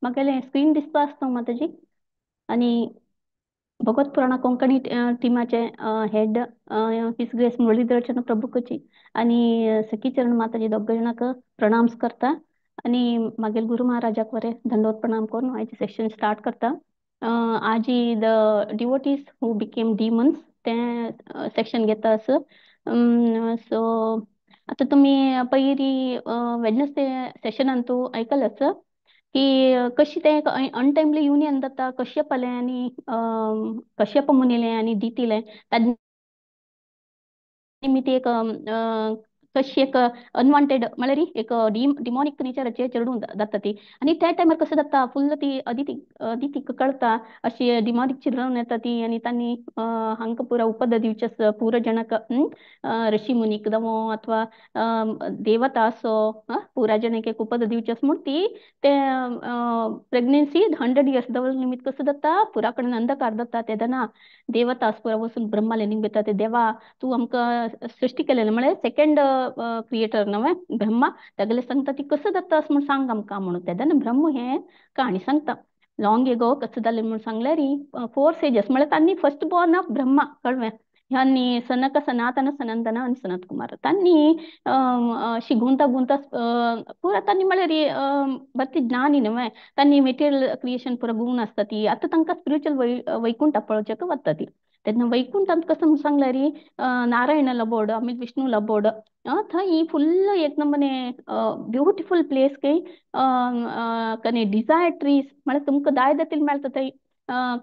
म्हागेलें स्क्रीन दिसपा आसता माताजी. आनी भगवत पुराणा कोंकणी टिमाचे हेड his grace Muralidhar प्रभुकची आनी सखीचरण माताजी दोग जाणांक प्रणाम करता आनी मागीर गुरू महाराजाक बरें दंडवत प्रणाम करून आयचें सेशन स्टार्ट करता. आजी the devotees who became demons तें सेक्शन घेता आसा. सो आतां तुमी पयरी वेडनसडे सेशनान तूं आयकलाच की कशी तें अनटायमली युनियन जाता कश्यपालें आनी कश्यप मुनीलें आनी दितीलें ताजे निमित्त एक कशी एक अनवॉन्टेड म्हळ्यार एक डिमॉनिक नेचराचे चेडूं जाता ती. आनी त्या टायमार कसं जाता फुल्ल ती अदिती अदितीक कळटा अशी डिमॉनिक चिल्ड्रन येता ती आनी तांणी हांकां पुरा उपद दिवचे पुरा जणाक ऋषी मुनीक जावं अथवा देवता असो पुरा जणांक एक उपद दिवचे म्हूण ती ते प्रेग्नेन्सी 100 इयर्स दवर निमित्त कसं जाता पुरा कडेन अंधकार जाता. तेदना देवता पुरा वचून ब्रह्माले निमित्त ते देवा तूं आमकां सृश्टी केलेले म्हळ्यार सेकंड क्रिएटर नवे ब्रह्मा तागेले सांगता ती कसं जाता म्हूण सांग आमकां म्हणून. तेन्ना ब्रह्म हें कहाणी सांगता लॉंग एगो कसं जालें म्हूण सांगल्यार 4 सेजस म्हळ्यार तांणी फर्स्ट बॉर्न ऑफ ब्रह्मा कळवें ह्यांनी सनक सनातन सनंदन आनी सनत कुमार तांणी अशी गुंता गुंता पुरा तांणी म्हळ्यार बत्ती ज्ञानी न्हय तांणी मेटेरियल क्रिएशन पुरा गुण आसता ती. आतां तांकां स्पिरिच्युअल वैकुंठ पळोवचें वता ती. तेन्ना वैकुंठांत कसं म्हूण सांगल्यार नारायण लबोड आमी विष्णू लबोड थंय फुल्ल एक नमूने ब्युटिफूल प्लेस खंय कने डिजायर ट्रीज म्हळ्यार तुमकां दाय जातील मेळटा थंय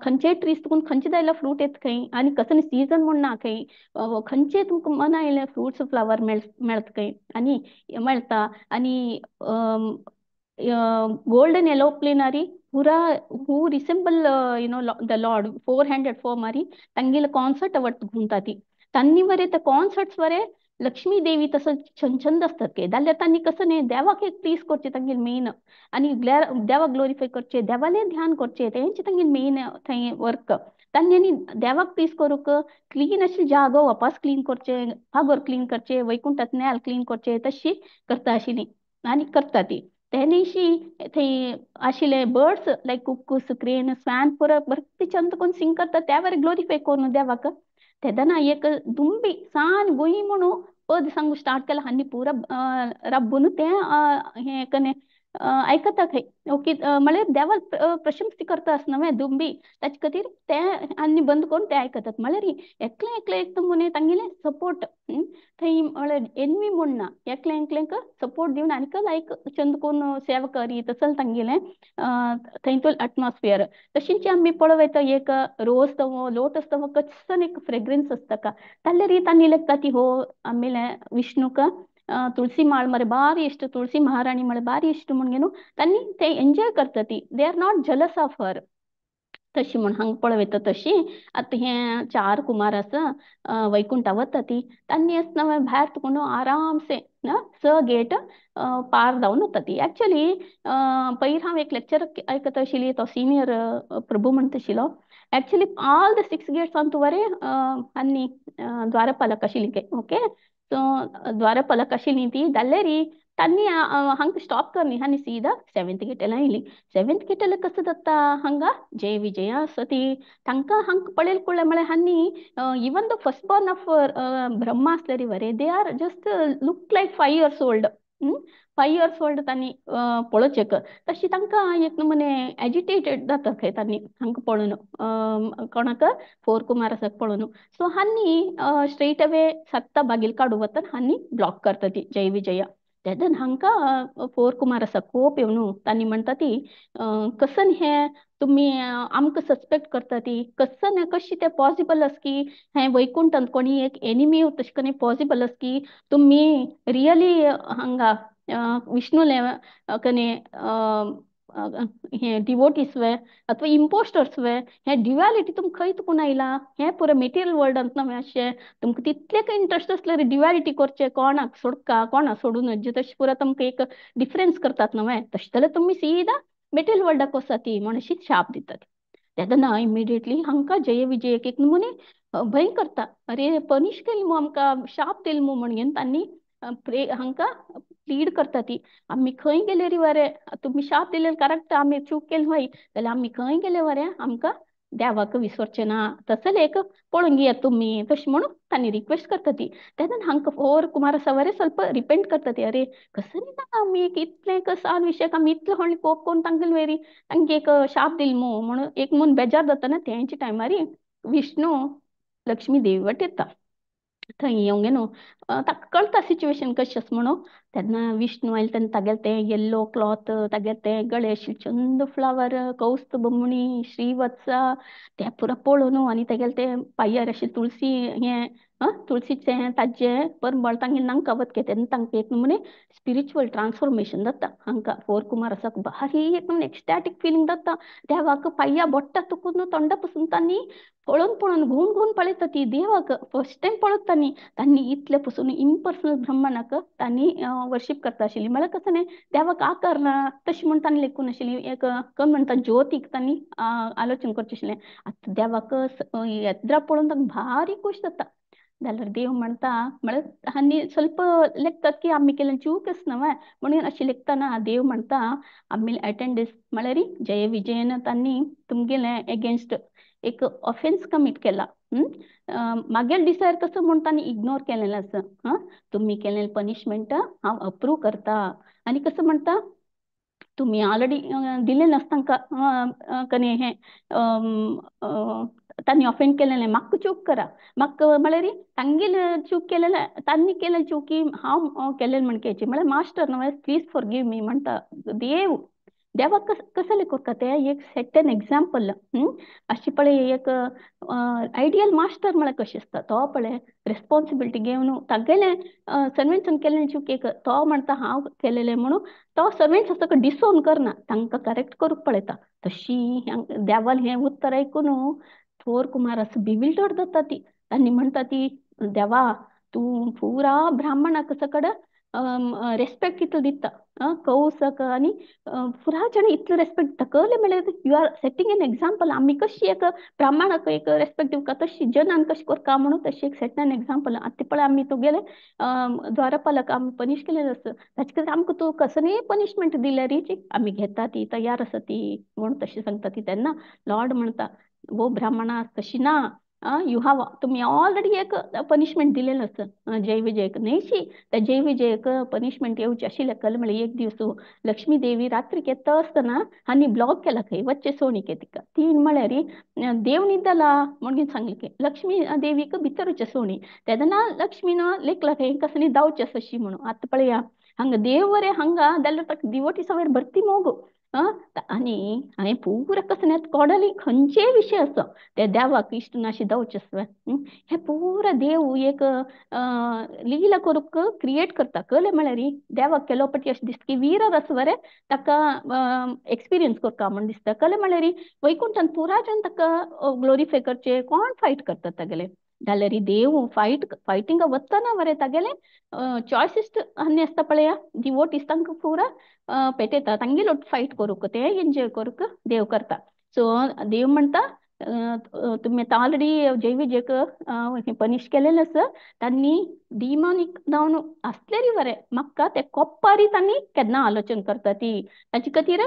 खंयचेय ट्रीज तुका खंयचे जायला फ्रूट येता खंय आनी कसले सीजन म्हूण ना खंय खंयचे तुमकां मन आयले फ्रुट्स फ्लावर मेळटा खंय आनी मेळटा. आनी गोल्डन येलो प्लेनारी पुरा who resemble you know the lord 4-handed form मारी तांगेले कॉन्सर्ट आवडटा घुमता ती. तांनी बरे ते कॉन्सर्ट्स बरे लक्ष्मी देवी तसं छंद असतात के जाल्यार तांणी कसं न्ही देवाक एक प्लीज करचें तांगेले मेन आनी देवाक ग्लोरिफाय करचें देवालें ध्यान करचें तेंचें तांगेलें मेन थंय वर्क. तांणी आनी देवाक प्लीज करूंक क्लीन अशें जागो वापस क्लीन करचें फागोर क्लीन करचें वैकुंठांत नेल क्लीन करचें तशी करता आशिल्ली आनी करता ती. तेन्हीशी थंय आशिल्ले birds like cuckoos crane swan पुरा बरे चंद कोण सिंग करता त्या बरे ग्लोरिफाय करून देवाक. तेदना एक दुंबी सान गुई म्हणून पद सांगू स्टार्ट केला आनी पुरा रब्बून तें हें कने आयकता खंय ओके म्हळ्यार देवाक प्रशंसा करता आसना न्हय दुंबी ताचे खातीर तें आनी बंद करून ते आयकतात. म्हळ्यार एकलें एकलें एक मुने तांगेलें सपोर्ट थंय म्हळ्यार एनवी म्हूण ना एकलें एकलेंक सपोर्ट दिवन आनीक लायक चंद कोण सेवा करी तसो तांगेलें थंय तो एटमॉस्फियर. तशींच आमी पळोवं एक रोज तवो लोटस तवो कसन एक फ्रेग्रन्स आसता का ताल्ले तांणी लेगता ती हो आमेले विष्णुक तुळसी माळ मरे भारी इश्ट तुळसी महाराणी मळे भारी इश्ट म्हणून तांणी ते एन्जॉय करता ती. They are not jealous of her तशी म्हूण हांगा पळयता तशी. आतां हें 4 कुमार आसा वैकुंठा वता ती तांणी आसतना भायर तुका आरामसे 6 गेट पार जावन वता ती. एक्चुअली पयर हांव एक लेक्चर आयकता आशिल्ली तो सिनियर प्रभू म्हणटा आशिल्लो एक्चुअली ऑल the 6 gets आनी बरे आनी द्वारपालक आशिल्ली ओके. सो द्वारपालक आशिल्ली ती जाल्यार तांणी हांगा स्टॉप करनी आनी सीधा 7th गेटेला येयली. 7th गेटेला कसं जाता हांगा जय विजया आसा ती तांकां हांगा पळयले कुळ्ळे म्हळ्यार हांणी even the first born of Brahma आसलेली बरे they are just look like 5 years old 5 years old तांणी पळोवचें तशी तांकां एक नमुने एजिटेटेड जाता खंय तांणी हांकां पळोवन कोणाक 4 कुमारासाक पळोवन. सो हांणी स्ट्रेट अवे 7 बागील काडू वता हांणी ब्लॉक करता ती जय विजया. तेदन हांकां 4 कुमारासा कोप येवन तांणी म्हणटा ती कसन हें तुमी आमकां सस्पेक्ट करता ती कसन कशी तें पॉसिबल आसा की हें वैकुंठांत कोणी एक एनिमी तशें करून पॉसिबल आसा की तुमी रियली हांगा विष्णुले कने हे डिवोटीस वे अथवा इम्पोस्टर्स वे हे ड्युएलिटी तुमकां खंय तुकून आयला हें पुरो मेटेरियल वर्ल्डांत न्हय अशें तुमकां तितलें कांय इंट्रस्ट आसल्यार ड्युएलिटी करचें कोणाक सोडका कोणाक सोडून तशें पुरो तुमकां एक डिफरन्स करतात न्हय तशें जाल्यार तुमी सीधा मेटेरियल वर्ल्डाक वचता ती म्हण अशी शाप दितात. तेन्ना इमिडिएटली हांकां जय विजय एक नमुने भंय करता अरे पनिश केली मू आमकां शाप दिल मू म्हणून तांणी प्रे हांकां प्लीड करता ती आमी खंय गेले री वरे, तुमी शाप दिले करेक्ट, आमी चूक केली वय जाल्यार आमी खंय गेले वरे आमकां देवाक विसरचें ना, तसले एक पळोवन घेयात तुमी तशें म्हणून तांणी रिक्वेस्ट करता ती. तेन्ना हांकां फोर कुमार सवारे ಸ್ವಲ್ಪ रिपेंट करता ती, अरे कसं ना आमी एक इतलें सान विशयाक आमी इतलें व्हडलें कोप करून तांगेले वेरी तांकां एक शाप दिल मू म्हणून एक म्हूण बेजार जाता ना. तेंच्या टायमारी विष्णू लक्ष्मी देवी वाट येता, थंय येवंक न्हू ताका कळटा सिच्युएशन कशें आसा म्हणून. तेन्ना विष्णू आयले तेन्ना तागेलें तें येल्लो क्लॉथ, तागेलें तें गळे आशिल्लें चंद फ्लावर, कौस्तुभमणी, श्रीवत्सा तें पुरो पळोवन आनी तागेलें तें पांयार आशिल्लें तुळसी हें तुळसीचें ताजें परमळ तांगेलें नांकावत घेता तेन्ना तांकां एक नमुने स्पिरिच्युअल ट्रान्सफॉर्मेशन जाता. हांकां फोर कुमार आसा भारी एक नमुने एक्स्टॅटीक फिलिंग जाता. देवाक पांया बोट्टा तुकून तोंडा पसून तांणी पळोवन पळोवन घुवन घुवन पळयता ती देवाक फर्स्ट टायम पळयता तांणी. तांणी इतले पसून इम्पर्सनल ब्रह्मणाक तांणी वर्शीप करता आशिल्ली, म्हळ्यार कसं न्ही देवाक आकार ना तशें म्हूण तांणी लेखून आशिल्ली, एक कम म्हणटा ज्योतीक तांणी आलोचन करचें आशिल्लें. आतां देवाक येद्रा पळोवन तांकां भारी खूश जाता. जाल्यार देव म्हणटा म्हळ्यार आनी ಸ್ವಲ್ಪ लेखतात की आमी केलें चूक आसना न्हय म्हणून अशें लेखतना देव म्हणटा आमी अटेंडन्स म्हळ्यार जय विजयन तांणी तुमगेलें एगेन्स्ट एक ऑफेन्स कमीट केला, मागील डिसायर कसो म्हूण तांणी इग्नोर केलेलें आसा, हां तुमी केलें पनिशमेंट हांव अप्रूव करता. आनी कसो म्हणटा तुमी ऑलरेडी दिलें नासता तांकां कने हें तांणी ऑफेंड केलेलें म्हाका चूक करा, म्हाका म्हळ्यार तांगेले चूक केलेलें तांणी केलें चुकी हांव केलें म्हणकेची म्हळ्यार मास्टर न्हय प्लीज फॉरगीव मी म्हणटा देव. देवाक कसले करता ते एक सेट एन एग्जाम्पल अशी पळय एक आयडियल मास्टर म्हळ्यार कशें आसता तो पळय रेस्पॉन्सिबिलिटी घेवन तागेलें सर्वेंट्सान केलें चुकेक तो म्हणटा हांव केलेलें म्हणून तो सर्वेंट्स आसता डिसोन करना, तांकां करेक्ट करूंक पळयता. तशी देवाल हें उत्तर आयकून थोर कुमार असो बिविल्डर्ड जाता ती. तांणी म्हणटा ती देवा तूं पुरा ब्राह्मणाक सकड रेस्पेक्ट इतलो दिता, कौसक आनी पुरा जाण इतलो रेस्पेक्ट दिता, कळ्ळें म्हळ्यार you are setting an example. आमी कशी एक ब्राह्मणाक एक रेस्पेक्ट दिवका तशी जनान कशें करका म्हणून तशी एक सेट एन एक्जाम्पल. आतां पळय आमी तुगेले द्वारपालक आमी पनिश केलेलें आसा ताचे खातीर आमकां तूं कसलीय पनिशमेंट दिल्यार आमी घेता ती तयार आसा ती म्हणून तशें सांगता ती. तेन्ना लॉर्ड म्हणटा वो ब्राह्मणा तशी ना, you have तुमी ऑलरेडी एक पनिशमेंट दिलेलें आसा जय विजयक न्हयशी त्या जय विजयक पनिशमेंट येवची आशिल्लें कल म्हळ्यार एक दीस लक्ष्मी देवी रात्रीक येता आसतना आनी ब्लॉक केला खंय वच्चे सोणीके तिका तीन म्हळ्यार देव न्हिदला म्हणून सांगलें की लक्ष्मी देवीक भितर वचचे सोणी तेन्ना लक्ष्मीन लेखला खंय कसली धांवचें अशी म्हणून. आतां पळया हांगा देव बरें हांगा जाल्यार ताका दिवटी सवेर भरती मोगो आनी हांवें पुरा कसलें कोडली खंयचेय विशय आसो ते देवाक इश्ट नाशी धांवचें आसता हें पुरा देव एक लीला करूंक क्रिएट करता. कळ्ळें म्हळ्यार देवाक केलो पटी अशें दिसता की वीर रस बरें ताका एक्सपिरियन्स करता म्हूण दिसता. कळ्ळें म्हळ्यार वैकुंठान पुरा जन ताका ग्लोरिफाय करचें कोण फायट करता तागेलें जाल्यार देव फायटिंगा वतना बरें तागेलें चॉयसिस्ट आनी आसता पळया दिवोटीस तांकां पुरा पेटयता तांगेलो फायट करूंक ते एन्जॉय करूंक देव करता. सो देव म्हणटा तुमी आतां ऑलरेडी जय विजयक पनिश केलेलें आसा तांणी डिमॉनीक जावन आसलेरी बरें म्हाका ते कोप्पारी तांणी केन्ना आलोचन करता ती ताचे खातीर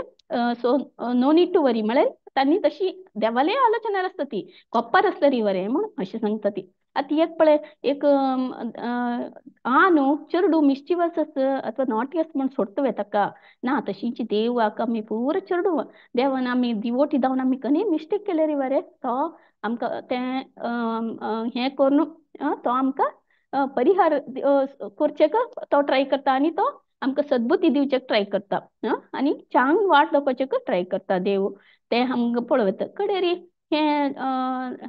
so no need to worry म्हळ्यार तांणी तशी देवाले आलोचना आसता ती कोप्पार आसलेरी बरें म्हूण अशें सांगता ती. आतां एक पळय एक आ न्हू चेडूं मिश्चिवस अथवा नॉटियस म्हूण सोडटा ताका ना तशींची देवाक आमी पुरो चेडूं देवान आमी दिवोटी जावन आमी कनी मिस्टेक केलेरी बरें तो आमकां तें हें करून तो आमकां परिहार करचेक तो ट्राय करता आनी तो आमकां सद्बुद्धी दिवचेक ट्राय करता आनी चांग वाट दाखोवचेक ट्राय करता देव ते आमकां पळयता. कडेरी हें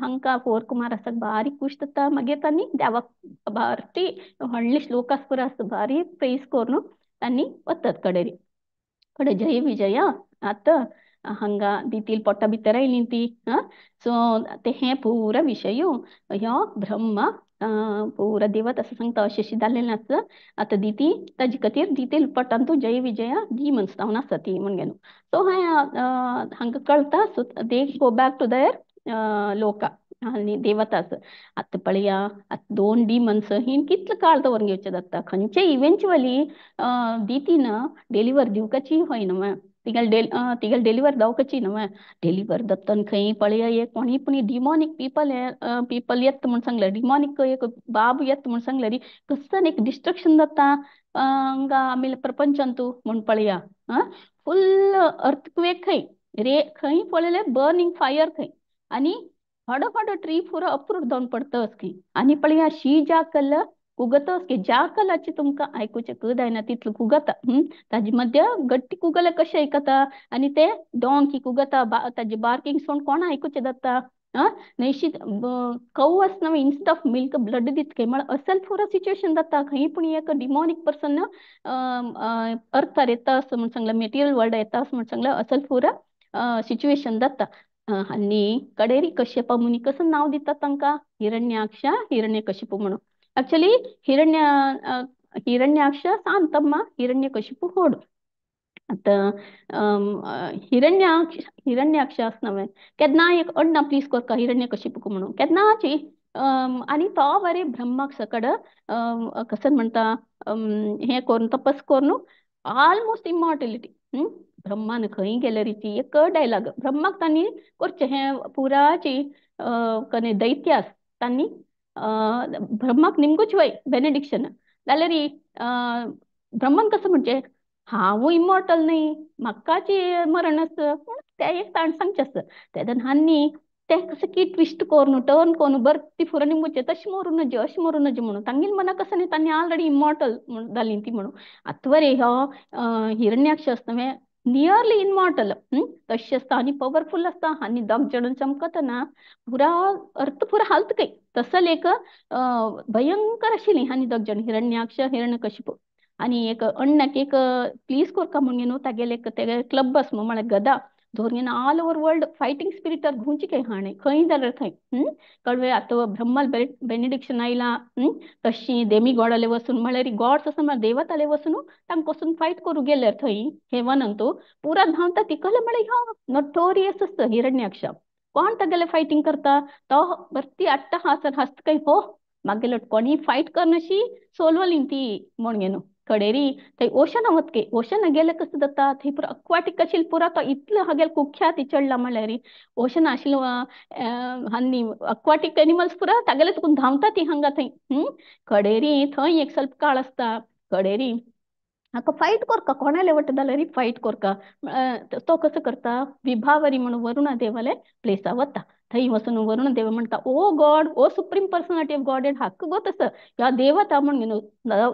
हांकां फोर कुमार आसा बारीक खूश जाता मागीर तांणी देवाक भारती व्हडले श्लोक आसता आसता भारी प्रेज करून तांणी वतात कडेरी कडे जय विजया आतां हांगा दितील पोटा भितर आयली ती. सो ते हें पुरा विशय ह्यो ब्रह्म पुरा देवत असं सांगता अशें अशें जाल्लें आसा. आतां दिती ताजे खातीर दितील पोटान तूं जय विजया दी म्हणसता आसा ती म्हण घेवन सो हें हांकां कळटा. So they go back to their Loka. आनी देवता आसा. आतां पळया आतां दोन डिमन्स हिण कितलो काळ दवरून घेवचें जाता खंयचे इवेंच्युअली दितीन डिलिव्हर दिवपाची हय न्हू तिगेले तिगेले डिलिव्हर जावपाची न्हू डिलिव्हर दत्तन खंय पळया एक कोणी पूण डिमॉनीक पिपल पिपल येत म्हूण सांगलें डिमॉनीक एक बाब येत म्हूण सांगलें री कसं एक डिस्ट्रक्शन जाता हांगा आमी प्रपंचांतू म्हूण पळया. फुल अर्थक्वेक खंय रे खंय पळयलें बर्निंग फायर खंय आनी थोडो थोडो ट्री पुरो अप्रूट जावन पडतस खंय आनी पळया शी जाकल कुगतस की जाकलाची तुमकां आयकुचें कद जायना तितलो कुगता. ताजे मध्य गट्टी कुगले कशें आयकता आनी ते डोंकी कुगता ताजे बार्किंग सावंड कोण आयकुचें जाता. नैशी कव आसना इन्स्टेड ऑफ मिल्क ब्लड दित खंय म्हळ्यार असल पुरो सिच्युएशन जाता खंय पूण एक डिमॉनीक पर्सन अर्थार येता असो म्हूण सांगलें मेटिरियल वर्ल्ड येता असो म्हूण सांगलें असल पुरो सिच्युएशन जाता. आनी कडेरी कश्यपा मुनी कसं नांव दितात तांकां हिरण्याक्ष हिरण्यकशिपू म्हणून. ऍक्च्युली हिरण्याक्ष सांतम्मा हिरण्यकशिपू होड. आतां हिरण्याक्ष हिरण्याक्ष आसना न्हय केन्ना एक अण्णा प्लीज करता हिरण्यकशिपूक म्हणून केन्नाची आनी तो बरें ब्रह्माक सकड कसं म्हणटा हें करून तपस करून ऑलमोस्ट इमॉर्टलिटी. ब्रह्मान खंय गेले री एक डायलॉग ब्रह्माक तांणी करचें हें पुराची कने दैत्य आस तांणी ब्रह्माक निमगूच वय बेनेडिक्शन जाल्यार ब्रह्मान कसं म्हणचें हांव इमॉर्टल न्ही म्हाकाची मरण आसा पूण तें एक ताण सांगचें आसता तेन्ना हांणी तें कसं की ट्विस्ट करून टर्न करून बरती फुडें निमगुचें तशें मरूं नजे अशें मरूं नजे म्हणून तांगेले मना कसं न्ही तांणी ऑलरेडी इमॉर्टल जालीं ती म्हणून. आतां बरें हो हिरण्याक्ष आसता न्हय नियरली इमॉर्टल तशें आसता आनी पवरफूल आसता आनी दोग जाण चमकतना पुरा अर्थ पुरा हालत खंय तसले एक भयंकर आशिल्ली आनी दोग जाण हिरण्याक्ष हिरण्यकशिपू. आनी एक अण्णाक एक प्लीज कोरका म्हणून न्हू तागेले एक तेगे क्लब आसा म्हळ्यार गदा धरून ऑल ओवर वर्ल्ड फायटींग स्पिरिटार घुंवची खंय हाणें खंय जाल्यार थंय. कळ्ळें आतां ब्रह्माल बेनिडिक्शन आयलां तशी देमी गॉडाले वचून म्हळ्यार गॉड्स आसा म्हळ्यार देवताले वचून तांकां वचून फायट करूं गेल्यार थंय हेवनांतू पुरा धांवता ती कळ्ळें म्हळ्यार ह्यो नोटोरियस आसता हिरण्याक्ष कोण तागेले फायटींग करता तो भरती अट्टहासन हस्त खंय हो मागीर कोणी फायट करनाशी सोलवली ती म्हणून न्हू कडेरी थंय ओशना वतके ओशना गेले कसं जाता थंय पुरो अक्वाटीक आशिल्लो पुरो तो इतलो हागेले कुख्यात चडला म्हळ्यार ओशना आशिल्लो आनी अक्वाटीक एनिमल्स पुरो तागेले तुका धांवता ती हांगा थंय. कडेरी थंय एक ಸ್ವಲ್ಪ काळ आसता कडेरी हाका फायट करका कोणाले वट जाल्यार फायट करका तो कसो करता विभावरी म्हणून वरुणा देवाले प्लेसा वता थंय वचून वरुण देव म्हणटा O God O supreme personality of God and हक्क गोत आसा ह्या देवता म्हणून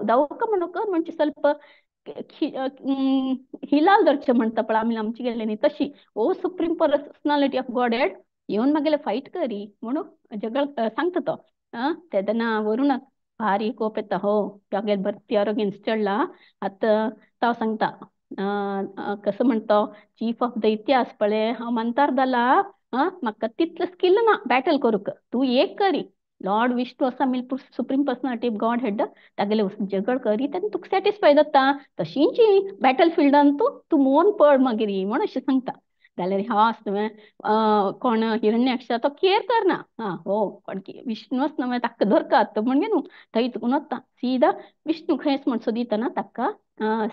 दावका म्हणून कर म्हणजे ಸ್ವಲ್ಪ हिलाल धरचें म्हणटा पळय आमी आमची गेले न्ही तशी O supreme personality of God head येवन मागेले फायट करी म्हणून जगळ सांगता तो. तेन्ना वरुणाक भारी कोप येता हो तागेले भरती आरोग्य चडला आतां तो सांगता कसं म्हणतो चीफ ऑफ the इतिहास पळय हांव मंतार जाला म्हाका तितलें स्किल ना बॅटल करूंक तूं एक करी लॉर्ड विष्णू आसा meal supreme personality of God head तागेले झगड करी तेन्ना तुका सॅटिस्फाय जाता तशींची बॅटल फिल्डान तूं तूं मोन पड मागीर म्हण अशें सांगता. जाल्यार हो आसा न्हय कोण हिरण्याक्ष तो केर करना हा हो कोण विष्णू आसा न्हय ताका धरका म्हणजे न्हू थंय तुका वता सीधा विष्णू खंयच म्हण सोदितना ताका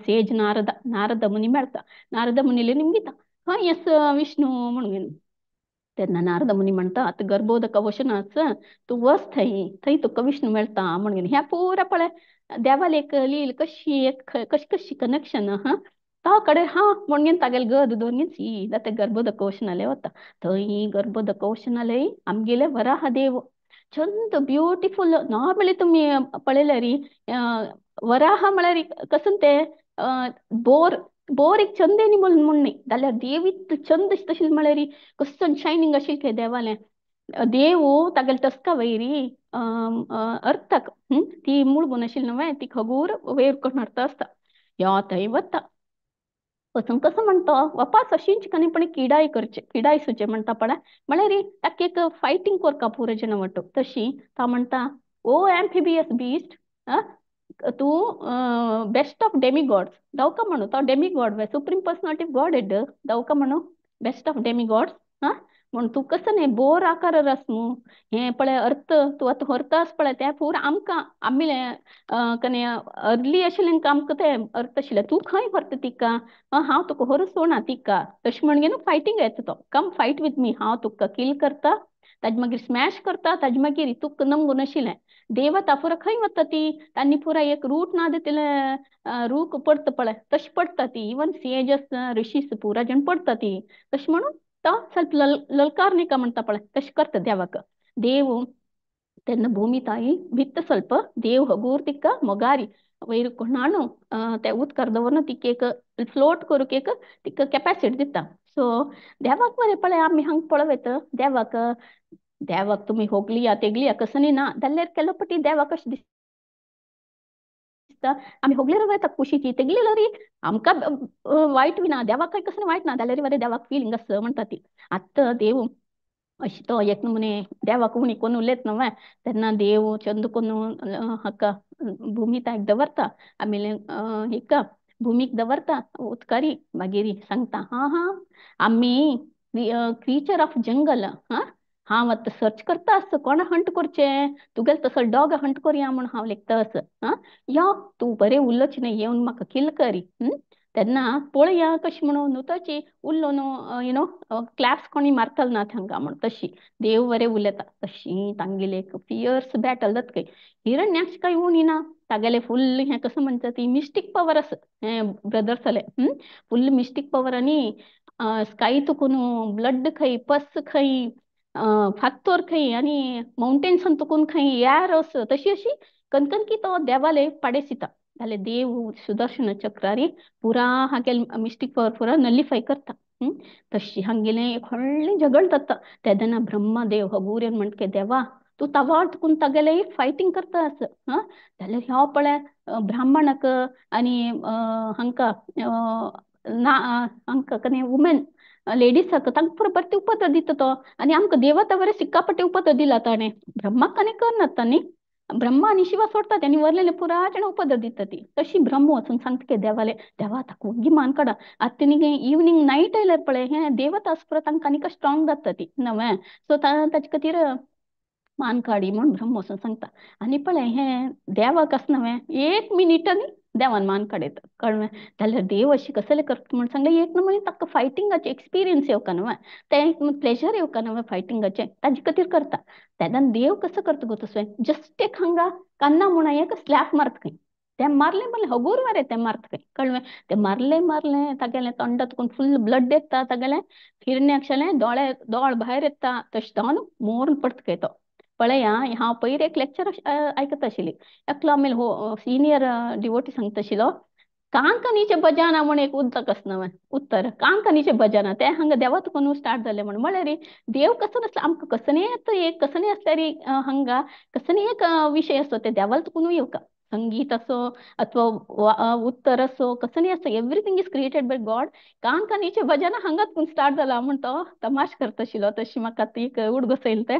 सेज नारद नारद मुनी मेळटा नारद मुनीले निमगिता खंय एस विष्णू म्हणून. तेन्ना नारद मुनी म्हणटा आतां गर्भोदक वचून आसा तूं वच थंय थंय तुका विष्णू मेळटा म्हणून. ह्या पुरा पळय देवाले एक लील कशी एक कशी कशी कनेक्शन हा तो कडेन हा म्हणून तागेले गद दवरून सीधा ते गर्भोदक वचनाले वता थंय गर्भोदक वचनाले आमगेले वराह देव चंद ब्युटिफूल. नॉर्मली तुमी पळयल्यार वराह म्हळ्यार कसं ते बोर बोर एक चंद एनिमल म्हूण न्ही जाल्यार देव इतलो चंद तशें म्हळ्यार कसं शायनींग आशिल्लें देवालें देव तागेले टस्का वयरी अर्थाक ती मुळगून आशिल्ली न्हय ती खगूर वयर करून हाडटा आसता ह्यो थंय वता वचून कसो म्हणटा वापास अशींच कनीपणी किडाय करचे किडाय सुचे म्हणटा पळय म्हळ्यार ताका एक फायटींग करका पुरो जण वटू तशी तो म्हणटा ओ एम्फिबियस बीस्ट तूं बेस्ट ऑफ डेमी गॉड्स दावका म्हणू तो demi god supreme personality of God head दावका म्हणू बेस्ट ऑफ डेमी गॉड्स. हा म्हूण तूं कसो न्ही बोर आकार आस न्हू हें पळय अर्थ तूं आतां व्हरता आस पळय तें पूरा आमकां आमी कने अर्ली आशिल्लें आमकां तें अर्थ आशिल्लें तूं खंय व्हरता तिका हांव तुका व्हरूं सोडना तिका तशें म्हणगे न्हू फायटींग येता तो कम फायट विथ मी हांव तुका किल करता ताजे मागीर स्मॅश करता ताजे मागीर तुका नमगून आशिल्लें देवता पुरा खंय वता ती तांणी पुरा एक रूट ना दितले रूख पडटा पळय तशें पडटा ती इवन सेजस ऋषीस पुरा जण पडटा ती तशें म्हणून तो ಸ್ವಲ್ಪ ललकार न्ही का म्हणटा पळय तशें करता देवाक देव तेन्ना भूमी ताई भित्त ಸ್ವಲ್ಪ देव हगूर तिका मोगारी वयर कोणानू ते उदकार दवरना तिका एक फ्लोट करूंक एक तिका कॅपॅसिटी दिता. सो देवाक मरे पळय आमी हांगा पळोवं देवाक देवाक तुमी होगलिया तेगलिया कसनी ना जाल्यार केलो पटी देवाक कशें दिसता आमी होगलेर वयता कुशीची तेगली आमकां वायट बी ना देवाक काय कसलें वायट ना जाल्यार बरें देवाक फिलिंग आसा म्हणटा ती. आतां देव अशें तो एक नमुने देवाक उणी कोन्न उलयत न्हू तेन्ना देव चंद कोन्न हाका भुमी तायक दवरता आमेले हिका भुमीक दवरता उदकारी मागीर सांगता हा हा आमी क्रिचर ऑफ जंगल हा हांव आतां सर्च करता आस कोणा हंट करचें तुगेले तसो डॉग हंट करया म्हूण हांव लेखता आस आं यो तूं बरें उरलोच न्ही येवन म्हाका किल करी तेन्ना पळया कशें म्हणून न्हू तशी उरलो न्हू you know claps कोणी मारतलो ना हांगा म्हण तशी देव बरें उलयता तशी तांगेले एक फियर्स बॅटल जाता खंय हिरण्याक्ष काय उणी ना तागेले फुल्ल हें कसं म्हणटा ती मिस्टीक पवर आसा हें ब्रदर्साले फुल्ल मिस्टीक पवर आनी स्काय तुकून ब्लड खंय पस खंय फात्तोर खंय आनी मावंटेन्सान तुकून खंय एर आस तशी अशी कनकनकी तो देवाले पाडेसिता जाल्यार देव सुदर्शन चक्रारी पुरा हागेले मिस्टीक पवर पुरा नलिफाय करता. तशी हांगेलें एक व्हडलें झगड जाता तेन्ना ब्रह्मदेव हगूर येवन म्हणटा देवा तूं तवार तुकून तागेलें फायटींग करता आस हां जाल्यार ह्यो पळय ब्राह्मणाक आनी हांकां ना हांकां कने वुमेन लेडीसाक तांकां पुरो बरें उपद्र दिता तो आनी आमकां देवता बरें सिक्कापट्टे उपद्र दिला ताणें ब्रह्माक आनी करना न्ही ब्रह्मा आनी शिवा सोडटा आनी वरलेले पुरा जाण उपद्र दिता ती तशी ब्रह्म वचून सांगता की देवाले देवा ताका वग्गी मान काडा आतां तेणी इवनींग नायट आयल्यार पळय हें देवता आस पुरो तांकां आनीक स्ट्रॉंग जाता ती नवें सो ताचे खातीर मान काडी म्हूण ब्रह्म वचून सांगता. आनी पळय हें देवाक आस नवें एक मिनिटांनी देवान मान काडयता कळ्ळें जाल्यार देव अशी कसले करता म्हूण सांगलें एक नमुने ताका फायटिंगाचें एक्सपिरियन्स येवका न्हू तें एक प्लेजर येवका न्हू फायटिंगाचें ताजे खातीर करता. तेन्ना देव कसो करता गो तसो जस्ट एक हांगा कान्ना म्हूण एक स्लॅप मारता खंय तें मारलें मारलें हगूर मरे तें मारता खंय कळ्ळें तें मारलें मारलें तागेलें तोंडात फुल्ल ब्लड येता तागेलें हिरण्याक्षालें दोळे दोळ भायर येता तशें जावन मोरून पडटा खंय तो. पळया हांव पयर एक लेक्चर आयकता आशिल्ली एकलो आमी हो सिनियर डिवोटी सांगता आशिल्लो कांकनीचे भजना म्हूण एक उदक आसा नवें उत्तर कांकनीचे भजना तें हांगा देवा तुका स्टार्ट जालें म्हूण म्हळ्यार देव कसो नासलो आमकां कसनी एक कसनी आसल्यार हांगा कसनी एक विशय आसो ते देवाल तुकून येवका संगीत असो अथवा उत्तर असो कसनी असो everything is created by God. कांकनीचे भजना हांगा तुकून स्टार्ट जाला म्हूण तो तमाश करता आशिल्लो तशी म्हाका ती एक उडगोस येयलें तें.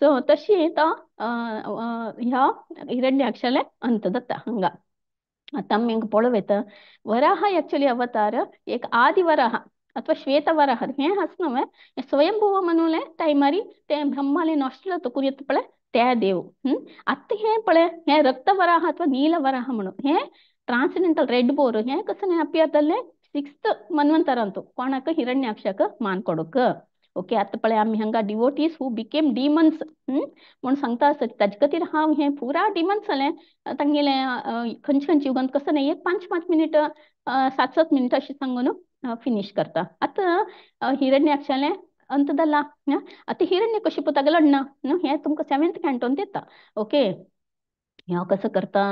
सो तशी तो ह्या हिरण्याक्षाले अंत जाता हांगा. आतां आमी पळोवं येता वराह एक्चुअली अवतार एक आदिवराह अथवा श्वेतवराह हें आस न्हू हें स्वयंभुव म्हणून टायमारी तें ब्रह्माले नॉस्ट्रल तुकून येता पळय ते देव. आतां हें पळय हें रक्तवराह अथवा नीलवराह म्हणून हें ट्रान्सिडेंटल रेड बोर हें कसं अपियर जाल्लें सिक्स्थ मन्वंतरांतू कोणाक हिरण्याक्षाक मान कोडूक. ओके आतां पळय आमी हांगा डिवोटीज who became demons म्हूण सांगता आसत ताजे खातीर हांव हें पुरा डिमन्स जालें तांगेलें खंयचे खंयचे युगांत कसं न्ही एक 5 5 मिनीट 7 7 मिनटां अशें सांगून फिनीश करता. आतां हिरण्याक्षालें अंत जाला आतां हिरण्य कशिपू तागेलो अण्णा न्हू हें तुमकां 7th कॅन्टोन दिता. ओके ह्यो कसो करता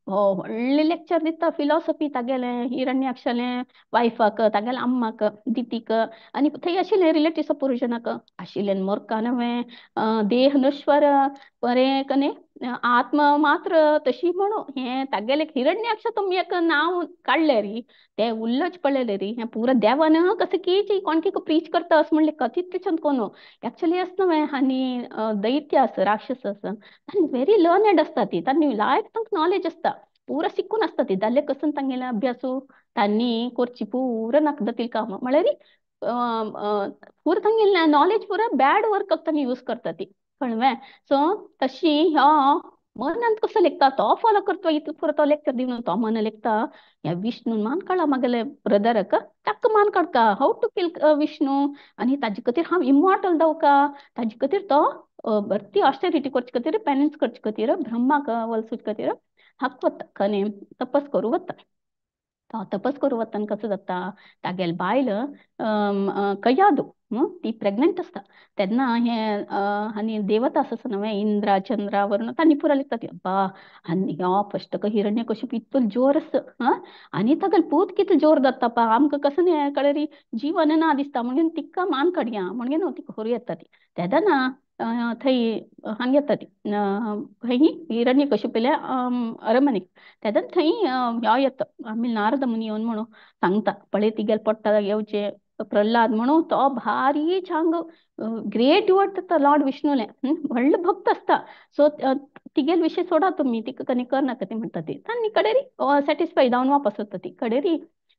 हो व्हडलें लेक्चर दिता फिलॉसॉफी तागेलें हिरण्याक्षालें वायफाक तागेलें अम्माक दितीक आनी थंय आशिल्लें रिलेटिव्स पुरुशनाक आशिल्लें मोरका नवें देह नश्वर बरें कने आत्मा मात्र तशी म्हणू हें तागेलें हिरण्याक्ष तुमी एक नांव काडलें री तें उल्लच पडलें री हें पुरा देवान कसं की कोण की प्रीच करता अशें म्हणलें कथितलें कोण एक्चुअली अशें न्हय आनी दैत्य आसा राक्षस आसा तांणी व्हेरी लर्नेड आसता ती तांणी लायक तांकां नॉलेज आसता पुरा शिकून आसता ती जाल्यार कसं तांगेलें अभ्यासू तांणी करची पुरा नाका जातील कामां म्हळ्यार पुरा तांगेले नॉलेज पुरा बॅड वर्क तांणी यूज करता ती, कळ्ळें? सो तशी ह्यो मनांत कसो लेखता तो फॉलो करता, इतलो पुरो तो लेक्चर दिवन तो मन लेखता ह्या विष्णून मान काडला मागेले ब्रदराक, ताका मान काडका how to kill Vishnu, आनी ताजे खातीर हांव इमॉर्टल जावका, ताजे खातीर तो भरती ऑस्टेरिटी करचे खातीर पेनन्स करचे खातीर ब्रह्माक वलसूचे खातीर हाक वता, कने तपस करूं वता. तो तपस करूं वतना कसो जाता, तागेले बायल कयादू ती प्रेग्नंट आसता तेन्ना हे आनी देवता आसा न्हय इंद्रा चंद्रा वरुण तांणी पुरा लेखता ती अब्बा आनी ह्यो फस्ट हिरण्यकश्यप इतलो जोर आसा हां, आनी तागेलो पूत कितलो जोर जाता पा, आमकां कसो न्ही कळरी जीवन ना दिसता म्हणून तिका मान काडया म्हणून न्हू तिका व्हरूं येता ती. तेन्ना थंय हांगा येता ती खंय हिरण्यकश्यपल्या अरमनेक, तेन्ना थंय ह्यो येता आमी नारद मुनी येवन म्हणून सांगता पळय तिगेले पोट्टा येवचे प्रल्हाद म्हणून तो भारी छांग ग्रेट डिवोट जाता लॉर्ड विष्णूले, व्हडलो भक्त आसता. सो तिगेल विशय सोडा तुमी, तिका कनी कर नाका ती म्हणटा ती, तांणी कडेरी सॅटिस्फाय जावन वापस वता ती. कडेरी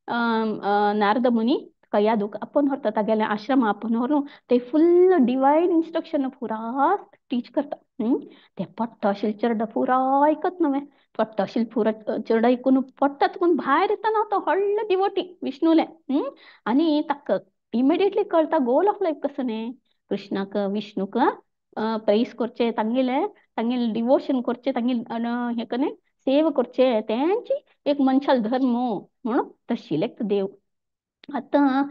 नारद मुनी कयादूक आपोवन व्हरता तागेले आश्रमा आपोवन व्हरून ते फुल्ल डिवायन इन्स्ट्रक्शन पुरा टीच करता. ते पट्टा आशिल्ले चेरडा पुरा आयकत न्हय, पट्टा आशिल्ले पुरा चेरडा आयकून पट्टा तुकून भायर येतना तो व्हडलो डिवोटी विष्णूले. आनी ताका इमिडिएटली कळटा गोल ऑफ लायफ कसो न्ही, कृष्णाक विष्णूक प्रेस करचे, तांगेले तांगेले डिवोशन करचे, तांगेले हें कने सेवा करचे, तेंची एक मनशाल धर्म म्हणून तशी लेखता देव. आतां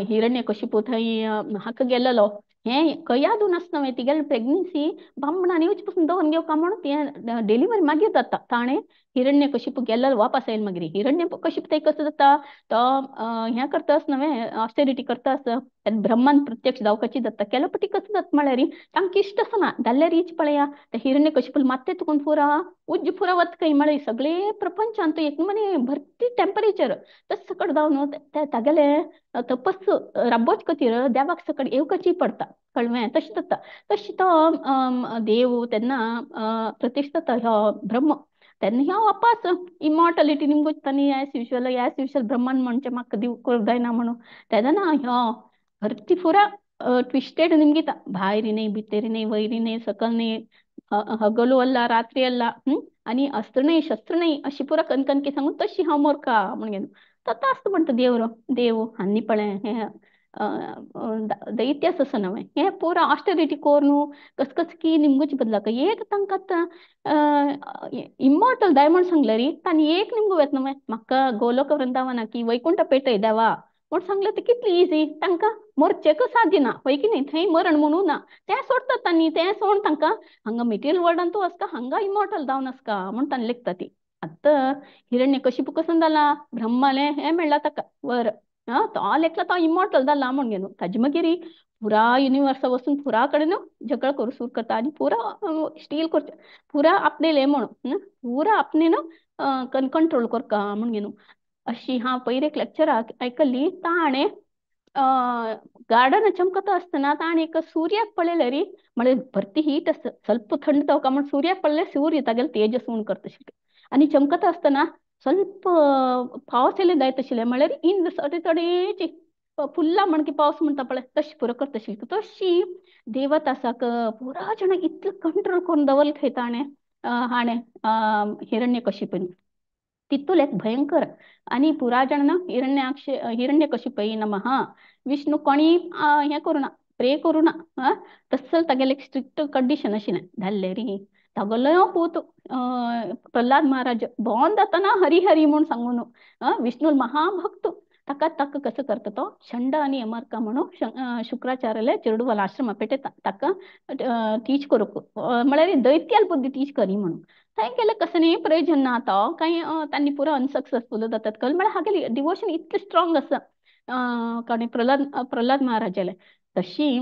हिरण्यकश्यप थंय हाका गेलेलो हें कयादू नासता न्हय तिगेले प्रेग्नन्सी बामणान येवचे पसून दवरून घेवका म्हणून तें डिलिव्हरी मागीर जाता. ताणें हिरण्यकश्यप गेल्लो वापस आयलो मागीर हिरण्यकश्यप थंय कसो जाता तो हें करता आसता न्हय ऑस्टेरिटी करता आसता, ब्रह्मान प्रत्यक्ष जावपाची जाता केलो पटी कसो जाता म्हळ्यार तांकां इश्ट आसना जाल्यार रीच पळया ते हिरण्यकश्यप मात्ते तुकून पुरा उज्ज पुरा वता खंय म्हळ्यार सगळे प्रपंचांत एक मने भरती टेम्परेचर तस सकट जावन तागेले तपस राबोच खातीर देवाक सकट येवकाची पडटा, कळ्ळें? तशें जाता. तशें तो देव तेन्ना प्रत्यक्ष जाता ह्यो ब्रह्म तेन्ना ह्यो वापास इमॉर्टलिटी निमगो तांणी एज युजल ब्रह्मान म्हणचें म्हाका दिव करूंक जायना म्हणून तेन्ना ह्यो भरती पुरा ट्विस्टेड निमगिता, भायर न्हय भितर न्हय वयर न्हय सकल न्हय हगलू अल्ला रात्री अल्ला आनी अस्त्र न्हय शस्त्र न्हय अशी पुरा कनकनकी सांगून तशी हांव मोरका म्हणून तथा आसता म्हणटा देव देव हांणी पळय हें दैत्यास असो न्हय हें पुरा ऑस्टेरिटी करून कस कस की निमगोची बदलाक एक तांकां आतां इमॉर्टल जाय म्हण सांगलें री तांणी एक निमगो वेता न्हय म्हाका गोलोक वृंदावना की वैकुंठ पेटय देवा म्हण सांगलें तें कितली इजी तांकां मरचेक साध्य ना हय की न्ही, थंय मरण म्हणून ना तें सोडटात तांणी, तें सोड तांकां हांगा मेटेरियल वर्ल्डान तूं आसता हांगा इमॉर्टल जावन आसका म्हण तांणी लेखता ती. आतां हिरण्यकश्यप कसो जाला ब्रह्मालें हें मेळ्ळा ताका वर आं तो लेखला तो इमॉर्टल जाला म्हण घेवन ताजे मागीर पुरा युनिवर्सा वचून पुरा कडेन झगड करूं सुरू करता आनी पुरा स्टील करता पुरा आपणेलें म्हणून पुरा आपणे न्हू कंट्रोल करता म्हण घेवन अशी हांव पयर एक लेक्चराक आयकल्ली. ताणें गार्डन चमकता आसतना ताणें एक सूर्याक पळयलें री म्हळ्यार भरती हीट आसता ಸ್ವಲ್ಪ थंड जावका म्हण सूर्याक पळयलें सूर्य तागेले तेजस उण करता आशिल्लें आनी चमकता आसतना ಸ್ವಲ್ಪ पावस येयले जायत आशिल्लें म्हळ्यार इंद्र सडे चडेची फुल्ला म्हण की पावस म्हणटा पळय तशें पुरो करता आशिल्ली. तशी देवत आसाक पुरा जाणांक इतलें कंट्रोल करून दवरलें खंय ताणें हाणें हिरण्यकश्यपून तितूल एक भयंकर आनी पुरा जाण हिरण्याक्ष हिरण्यकश्यपय नमः विष्णू कोणी हें करूं ना प्रे करूं ना आं तसो तागेलें एक स्ट्रिक्ट कंडिशन आशिल्लें धाडलें री तागेलो पूत प्रल्हाद महाराज बॉर्न जातना हरी हरी म्हूण सांगून आं विष्णू महाभक्त ताका ताका कसो करता तो शंड आनी अमरका म्हणून शुक्राचार्याले चेरडुवाल आश्रमा पेटयता ताका टीच करूंक म्हळ्यार दैत्याल बुद्धी टीच करी म्हणून थंय गेलें कसं न्ही प्रयोजन ना तो कांय तांणी पुरो अनसक्सेसफूल जातात कल म्हळ्यार हागेली डिवोशन इतलें स्ट्रॉंग आसा कोणी प्रल्हाद प्रल्हाद महाराजालें. तशी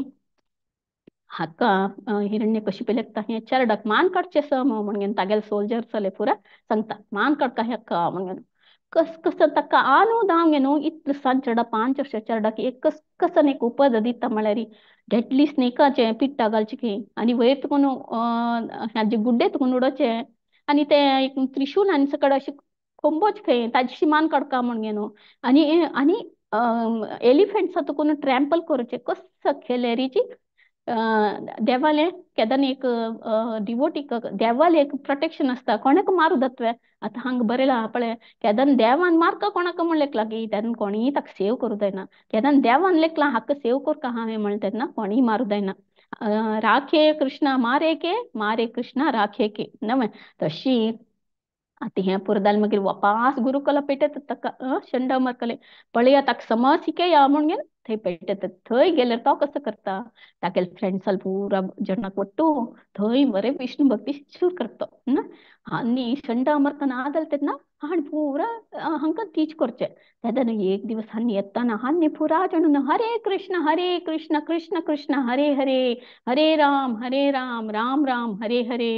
हाका हिरण्यकश्यप लेखता हें चेरडाक मान काडचें आसा म्हणून तागेले सोल्जर चले पुरा सांगता मान काडका हेका म्हणून कस कसं ताका आनू धांव न्हू इतलें सान चेडा 5 वर्सां चेरडाक एक कस कसन एक उपद दिता म्हळ्यार डेडली स्नेकाचें पिट्टा घालचें खंय आनी वयर तुकून हाजे गुड्डे तुकून उडोवचें आनी तें एक त्रिशूल आनी सकड अशें कोंबोच खंय ताजी मान काडका म्हण न्हू आनी आनी एलिफंट्सा तुकून ट्रॅम्पल करूचे कसं खेलेरीची देवाले केदन एक डिवोटी देवाले एक प्रोटेक्शन आसता कोणाक मारू दत्वे. आतां हांगा बरयला पळय केदन देवान मारका कोणाक म्हण लेखला की तेन्ना कोणीय ताका सेव करूं जायना. केदन देवान लेखला हाका सेव करका हांवें म्हणलें तेन्ना कोणीय मारूं जायना. राखे कृष्णा मारे के मारे कृष्णा राखे के नवें तशी. आतां हें पुरो जालें मागीर वापास गुरुकुला पेटयता ताका शंडा मारकले पळया ताका समज शिकया म्हूण घेवन थंय पेटयता. थंय गेल्यार तो कसो करता तागेले फ्रेंड्सां पुरा जणाक वट्टू थंय बरें विष्णु भक्ती सुरू करता ना. आनी शंडा मरतना जालें तेन्ना हाण पुरा हांकां टीच करचें. तेन्ना एक दिवस हांणी येताना हांणी पुरा जाण हरे कृष्ण हरे कृष्ण कृष्ण कृष्ण हरे हरे हरे राम हरे राम राम राम हरे हरे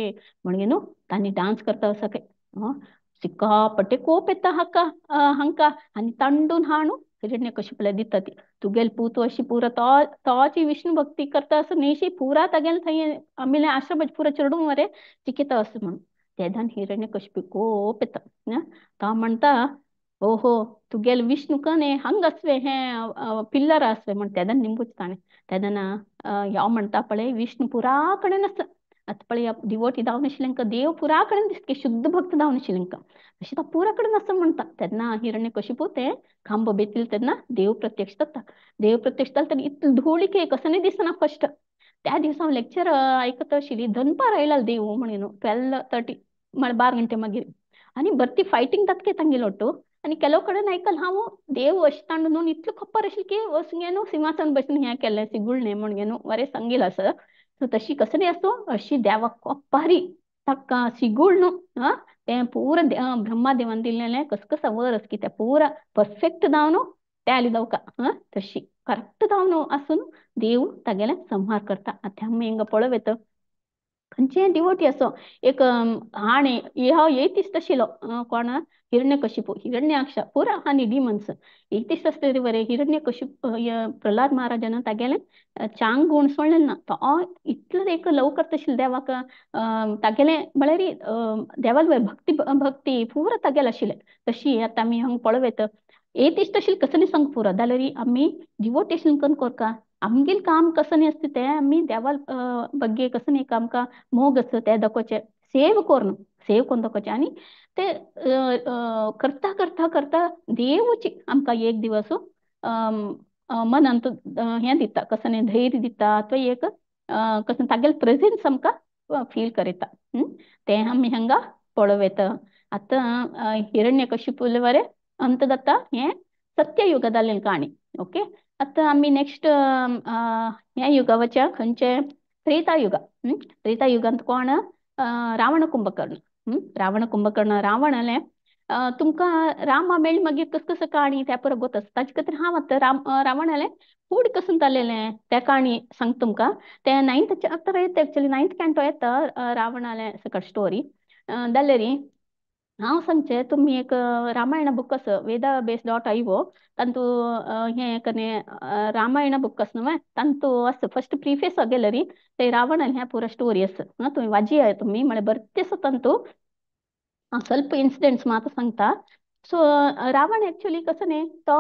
म्हणगे न्हू तांणी डांस करता असो काय सिक्कापट्टे कोप येता हाका हांकां आनी तांडून हाणू हिरण्यकशिपूला दिता ती तुगेल पूत अशी पुरा तो तोची विष्णु भक्ती करता असं न्ही पुरा तागेले थंय आमिले आश्रमाचे पुरा चेडूं मरे चिकिता असं म्हणून. तेदान हिरण्यकशिपू कोप येता. तो म्हणटा ओहो तुगेल विष्णु कने हंग आसवे हें पिल्लर आसवे म्हण तेदान निंबूच ताणें. तेदना ह्यो म्हणटा पळय विष्णु पुरा कडेन आसा. आतां पळय डिवोटी जावन आशिल्लें देव पुरा कडेन दिसता शुद्ध भक्त जावन आशिल्लें तशें तो पुरा कडेन आसा म्हणटा. तेन्ना हिरण्यकशिपू तें खांबो बेतील तेन्ना देव प्रत्यक्ष जाता. देव प्रत्यक्ष जाता तेन्ना इतलें धुळीके कसं न्ही दिसना फस्ट. त्या दिवसा हांव लेक्चर आयकत आशिल्ली दनपार आयला देव म्हणून 12:30 म्हळ्यार 12 घंटे मागीर आनी बरी फायटींग जाता तांगेलो ಒಟ್ಟು. आनी ಕೆಲವು कडेन आयकल हांव देव अशें तांडू न्हू इतलें खबर आशिल्लें की वचून न्हू सिंहासन बसून हें केलें सिगुळणें म्हण न्हू बरें सांगील आसा. सो तशी कसं न्ही आसूं अशी देवाक कोपारी ताका सिगुळ न्हू आं तें पुरा ब्रह्मादेवान दिल्लें कस कसा वर की तें पुरा परफेक्ट जावन टॅली जावका आं तशी करेक्ट जावन आसून देव तागेलें संहार करता. आतां आमी हिंगा पळोवं येता खंयचेय डिवोटी असो एक हाणें ह्यो एथिस्ट आशिल्लो कोण हिरण्यकशिपू हिरण्याक्ष पुरा आनी डिमन्स एथिस्ट आसले बरें हिरण्यकशिप प्रल्हाद महाराजान तागेलें चांग गुण सोडलें ना. तो इतलो एक लव करता आशिल्लो देवाक तागेलें म्हळ्यार देवाक भक्ती भक्ती पुरा तागेलें आशिल्लें. तशी आतां आमी हांगा पळोवं येता एथिस्ट आशिल्लें कसं न्ही सांग पुरो जाल्यार आमी डिवोटेशन करून करता आमगेलें काम कसं न्ही आसता तें आमी देवा बग्गे कसं न्ही आमकां मोग आसता तें दाखोवचें सेव करून सेव करून दाखोवचें. आनी ते करता करता करता देवूच आमकां एक दिवस मनांत हें दिता कसं न्ही धैर्य दिता अथवा एक कसं तागेलें प्रेजेन्स आमकां फील करयता. तें आमी हांगा पळोवं येता. आतां हिरण्यकशिपूले बरें अंत जाता हें सत्ययुगा जाल्लें काणी. ओके आतां आमी नेक्स्ट ह्या युगावच्या खंयचे त्रेता युगा. त्रेता युगांत कोण रावण कुंभकर्ण. रावण कुंभकर्ण रावणालें तुमकां रामा मेळ्ळी मागीर कस कसं काणी त्या परत गोत आसा ताचे खातीर हांव आतां रावणालें फूड कसं जालेलें त्या काणी सांगता तुमकां. तें 9th chapter येता एक्चुअली 9th कॅन्टो येता रावणालें सकट स्टोरी जाल्यार हांव सांगचें तुमी एक रामायण बूक आसा वेदा बेस डॉट आयओ तांतू हें कने रामायण बूक आसा न्हू तांतू आसा फस्ट प्रिफेस गेल्यार ते रावणान हें पुरा स्टोरी आसा. आं तुमी वाजया तुमी म्हळ्यार बरें आसा तांतू हांव ಸ್ವಲ್ಪ इन्सिडेंट्स मात्र सांगता. सो रावण एक्चुअली कसं न्ही तो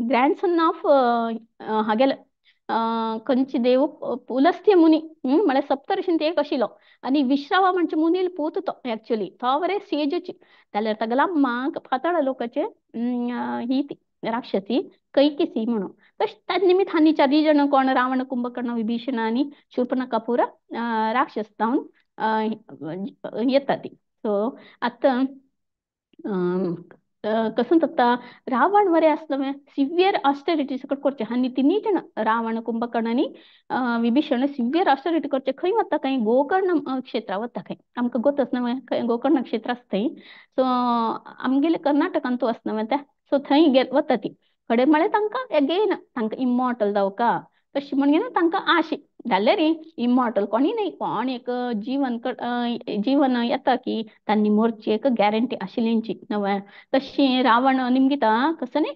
ग्रँडसन ऑफ हागेले खंयचे देव पुलस्त्य मुनी म्हळ्यार सप्तर्षींत एक आशिल्लो आनी विश्रावा म्हणचे मुनील पूत तो एक्चुअली तो बरें सेजची जाल्यार तागेल्या अम्माक पाताळ लोकाचे ही ती राक्षसी कैकेसी म्हणून तशें ताजे निमित्त हांणी चारय जाण कोण रावण कुंभकर्ण विभीषण आनी शूर्पणखा पुरा राक्षस जावन येता ती. सो आतां कसं जाता रावण बरें आसलो सिवियर ऑस्टेरिटी सकट करचें आनी तिनूय जाण रावण कुंभकर्ण आनी विभीषण सिवियर ऑस्टेरिटी करचें. खंय वता खंय गोकर्ण क्षेत्रा वता खंय आमकां गोत आसना खंय गोकर्ण क्षेत्र आसता थंय. सो आमगेले कर्नाटकांत तूं आसना तें. सो थंय गे वता ती कडेन म्हळ्यार तांकां एगेन तांकां इमॉर्टल जावका तशें म्हणून तांकां आश जाल्यार इमॉर्टल कोणी न्ही कोण एक जीवन जीवन येता की तांणी मोरची एक गॅरंटी आशिल्लीची नवें. तशी रावण निमगिता कसं न्ही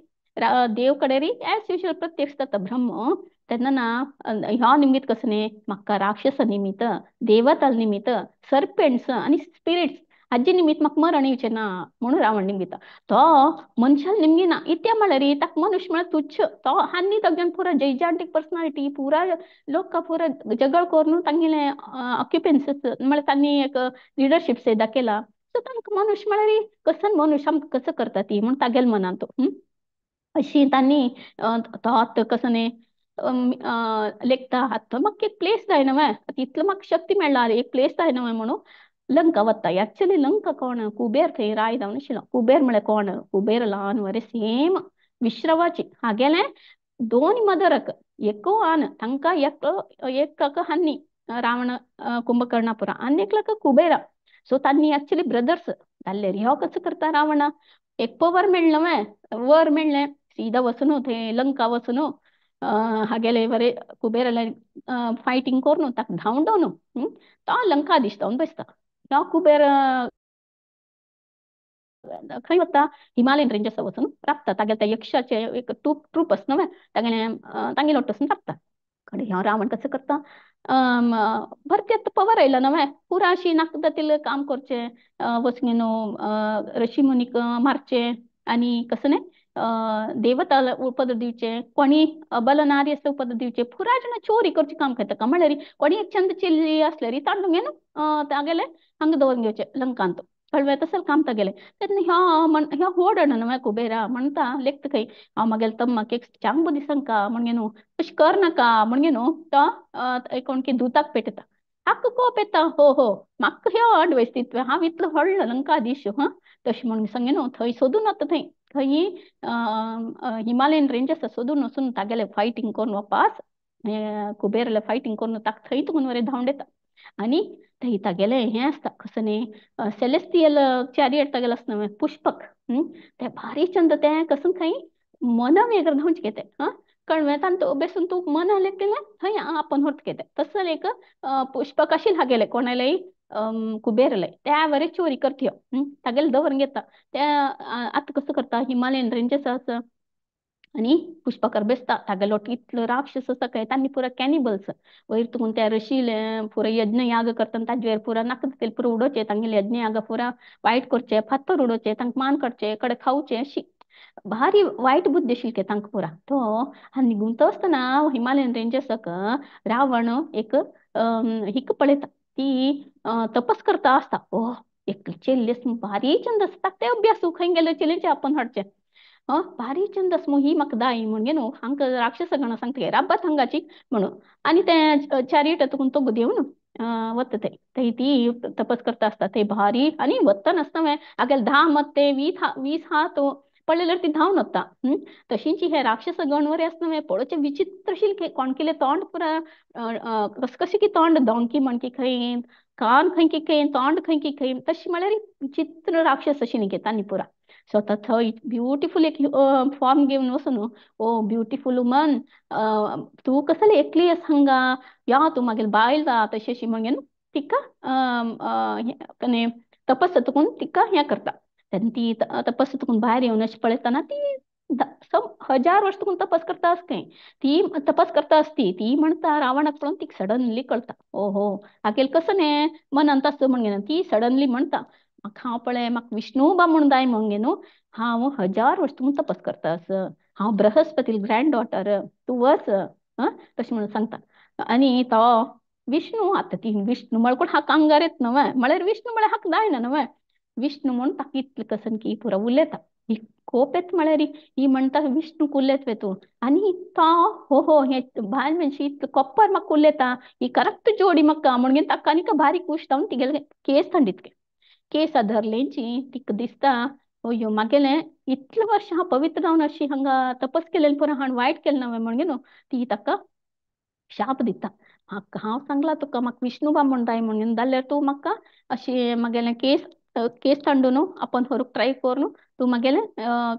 देव कडेन एज युजल प्रत्यक्ष जाता ब्रह्म तेन्ना ना ह्या निमित्त कसं न्ही म्हाका राक्षस निमित्त देवता निमित्त सर्पेंट्स आनी स्पिरिट्स हाजे निमित्त म्हाका मरण येवचें ना म्हणून रावण निमगिता. तो मनशान निमगी ना इत्या म्हळ्यार ताका मनुष्य म्हळ्यार तुच्छ. तो आनी तागेन पुरा जैजांटीक पर्सनालिटी, पुरा लोक पुरा जगळ करून तांगेले ऑक्युपन्सीस म्हळ्यार तांणी एक लिडरशीप सेदा केला. सो तांकां मनुष्य म्हळ्यार कसन मनुष्य आमकां कसो करता ती म्हूण तागेले मनांत अशी तांणी तो आतां कसो न्ही लेखता आतां म्हाका एक प्लेस जाय न्हय, इतलो म्हाका शक्ती मेळ्ळा एक प्लेस जाय न्हय म्हणून लंका वता. एक्चुअली लंका कोण कुबेर थंय राय जावन आशिल्लो. कुबेर म्हळ्यार कोण, कुबेर ल्हान वरे सेम विश्रवाची हागेले दोन मदरक एको आन तांकां एक एक हान्नी रावण कुंभकर्णापुरा आनी एकलो कुबेरा. सो तांणी एक्चुअली ब्रदर्स जाल्ले. ह्यो कसो करता रावणा एक पवर मेळ्ळें न्हय, वर मेळ्ळें सीधा वचून थंय लंका वचून हागेले बरे कुबेराले फायटींग करून ताका धांवडोवन तो लंका दिसता बसता. ह्यो कुबेर खंय वता हिमालयन रेंजस वचून राबता. तागेले त्या यक्षाचे एक ट्रूप आसा न्हय तागेले तांगेले वटेन वचून राबता. कडे ह्यो रावण कसो करता भरती आतां पवर आयला न्हय, पुरा अशी नाका जातील काम करचें, वचून न्हू ऋषी मुनीक मारचें आनी कसो न्ही देवता उपद्र दिवचे, कोणी अबल नारी आसल्यार उपद्र दिवचे, पुरा जाणां चोरी करचें काम करता. म्हळ्यार कोणी एक चंद चेल्ली आसल्यार तांडून घेवन तागेले हांगा दवरून घेवचें लंकांत कळ्ळें तसलें काम तागेलें. तेन्ना ह्यो म्हण ह्यो व्हड न्हय कुबेरा म्हणटा लेखता खंय हांव मागेले तम्माक एक चांग बुद्दी सांगका म्हणगे न्हू तशें कर नाका म्हणगे न्हू तो कोण की दुताक पेटयता. हाका कोप येता, हो हो म्हाका ह्यो अडवायस दितले, हांव इतलो व्हडलो लंकाधीश हां तशें म्हणून सांगे न्हू थंय सोदून वता थंय खंय हिमालयन रेंजस सोदून वचून तागेले फायटींग करून वापास कुबेराले फायटींग करून ताका थंय तुकून वरे धांवडेता. आनी थंय तागेलें हें आसता कसो न्ही सेलेस्टियल चॅरियट तागेलें आसता न्हय पुष्पक तें भारी चंद तें कसो खंय मना वेगर धांवचें तें हां कळ्ळें तांतू बेसून तूं मन हालयलें थंय आपूण व्हरता तें तसलें एक पुष्पक आशिल्लें हागेलें कोणालेय कुबेरले त्या वरे चोरी करता तागेले दवरून घेता. ते आतां कसो करता हिमालयन रेंजस आसा आनी पुष्पकार बेसता तागेलो इतलो राक्षस आसा काय तांणी पुरा कॅनिबल्स वयर तुकून त्या ऋषीले पुरा यज्ञ याग करता ताजेर पुरा नाका जातले पुरा उडोवचें तांगेले यज्ञ याग पुरा वायट करचे, फातर उडोवचे, तांकां मान काडचे, कडे खावचे अशी भारी वायट बुद्धी आशिल्ली तांकां पुरा. तो आनी गुंत आसतना हिमालयन रेंजर्साक रावण एक हिका पळयता ती तपस करता आसता. ओ एक चेल्ली भारी चंद आसता ते अभ्यास खंय गेले चेलेचे आपण हाडचे भारी चंद आस ही म्हाका दाय म्हणगे न्हू हांकां राक्षस गण सांगता राबात हांगाची म्हणून आनी तें चॅरियट तुकून तो घेवन वता थंय थंय ती तपस करता आसता थंय भारी आनी वता नासतना हागेले 10 मत ते 20 हात पळयल्यार ती धांवन वता. तशींची हे राक्षस गण वरी आसता न्हय पळोवचें विचित्र आशिल्लें कोणकेलें तोंड पुरा कसकशें की तोंड दोंकी म्हणकी खंय कान खंय की खंय तोंड खंय की खंय तशें म्हळ्यार विचित्र राक्षस अशें न्ही तांणी पुरा. सो थंय ब्युटिफूल एक फॉर्म घेवन वचून ओ ब्युटिफूल वुमन तूं कसलें एकली आसा हांगा या तूं मागीर बायल जा तशें अशी म्हणगे न्हू तिका तपस तुकून तिका हें करता. तेन्ना ती तपस तुकून भायर येवन अशें पळयतना ती 1000 वर्स तुकून तपस करता आसता ती तपस करता आसती ती म्हणटा रावणाक पळोवन तिका सडनली कळटा ओहो हागेले कसो न्ही मनांत आसता म्हणगे न्हू ती सडनली म्हणटा म्हाका हांव पळय म्हाका विष्णू बा म्हूण जाय म्हणगे न्हू हांव 1000 वर्स तुकून तपस करता आस, हांव बृहस्पती ग्रँड डॉटर तूं वच तशें म्हणून सांगता. आनी तो विष्णू आतां ती विष्णू म्हळ्यार कोण हाका अंगार येत न्हय म्हळ्यार विष्णू म्हळ्यार हाका जायना न्हय विष्णू म्हूण ताका इतलें कसन की पुरो उलयता ही कोप येता म्हळ्यार ही म्हणटा विष्णू उलयता तूं आनी तो हो हो हे बायल मनशी इतलें कोप्पर म्हाका उलयता ही करेक्ट जोडी म्हाका म्हणून ताका आनी भारी खूश जावन तिगेले केस थंडीत केस धरलेंची तिका दिसता अयो म्हागेलें इतलें वर्स हांव पवित्र जावन अशी हांगा तपस केलें पुरो हांवें वायट केलें ना म्हणगे न्हू ती ताका शाप दिता म्हाका हांव सांगलां तुका म्हाका विष्णू बा म्हूण जाय म्हणून जाल्यार तूं म्हाका अशी म्हागेलें केस केस तांडून आपण व्हरूंक ट्राय करून तूं म्हागेलें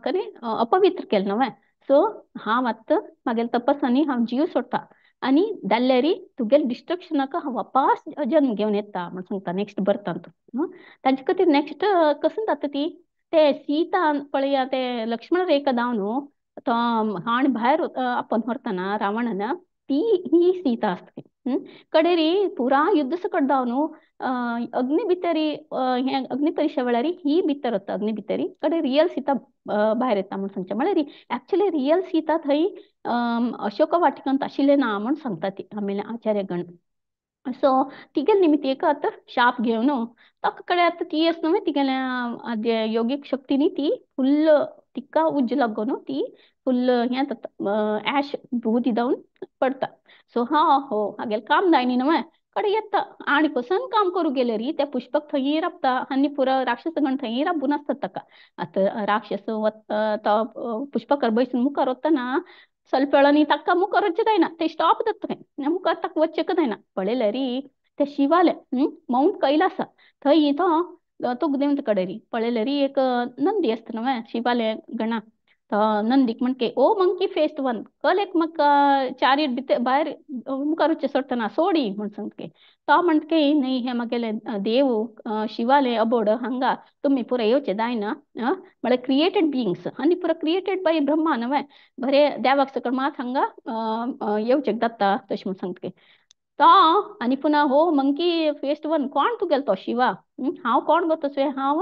करी अपवित्र केलें न्हय सो हांव आतां म्हागेले तपसांनी हांव जीव सोडटा आनी जाल्यार तुगेले डिस्ट्रक्शनाक हांव वापास जन्म घेवन येता म्हण सांगता नेक्स्ट बर्थांत तूं. तांचे खातीर नेक्स्ट कसो जाता ती ते सीता पळया ते लक्ष्मण रेखा धांवन तो हाण भायर आपण व्हरतना रावणान ती ही सीता आसता. कडेरी पुरा युद्ध सकट जावन अग्नी भितरी हें अग्नी परिक्षा वेळार ही भितर वता अग्नी भितरी कडे रियल सीता भायर येता म्हूण सांगचें. म्हळ्यार एक्चुली रियल सीता थंय अशोक वाटिकांत आशिल्लें ना म्हूण सांगता ती आमगेले आचार्यगण. सो तिगेले निमित्त एक आतां शाप घेवन ताका कडेन आतां ती आसा न्हू तिगेल्या योगीक शक्तीनी ती फुल्ल तिका उज्ज लागून ती फुल्ल हें जाता एश विभूती जावन पडटा. सो हा हो हागेलें काम जायना न्हू कडे येता आनी पसून काम करूं गेले री त्या पुष्पक थंय राबता आनी पुरा राक्षसगण थंय राबून आसतात ताका. आतां राक्षस तो पुष्पकर बैसून मुखार वतना ಸ್ವಲ್ಪ वेळांनी ताका मुखार वचचें जायना, ते स्टॉप जाता थंय मुखार ताका वचचें जायना. पळयलें री ते शिवाले मावंट कैलासा थंय तो तुगदेव कडेन री पळयलें री एक नंदी आसता न्हू शिवाले गणा, तो नंदीक म्हणके ओ मंकी फेस्ट वन कल एक म्हाका चारियट भितर भायर मुखार वचचें सोडटना सोडी म्हूण सांगके. तो म्हणके न्हय हे म्हागेले देव शिवाले अबोड हांगा तुमी पुरा येवचें जायना, म्हळ्यार क्रिएटेड बिंग्स आनी पुरा क्रिएटेड बाय ब्रह्मा न्हय बरे देवाक सकयल मात हांगा येवचें जाता तशें म्हूण सांगके. तो आनी पुन्हा हो मंकी फेस्ट वन कोण तुगेलो तो शिवा, हांव कोण गो तसो हांव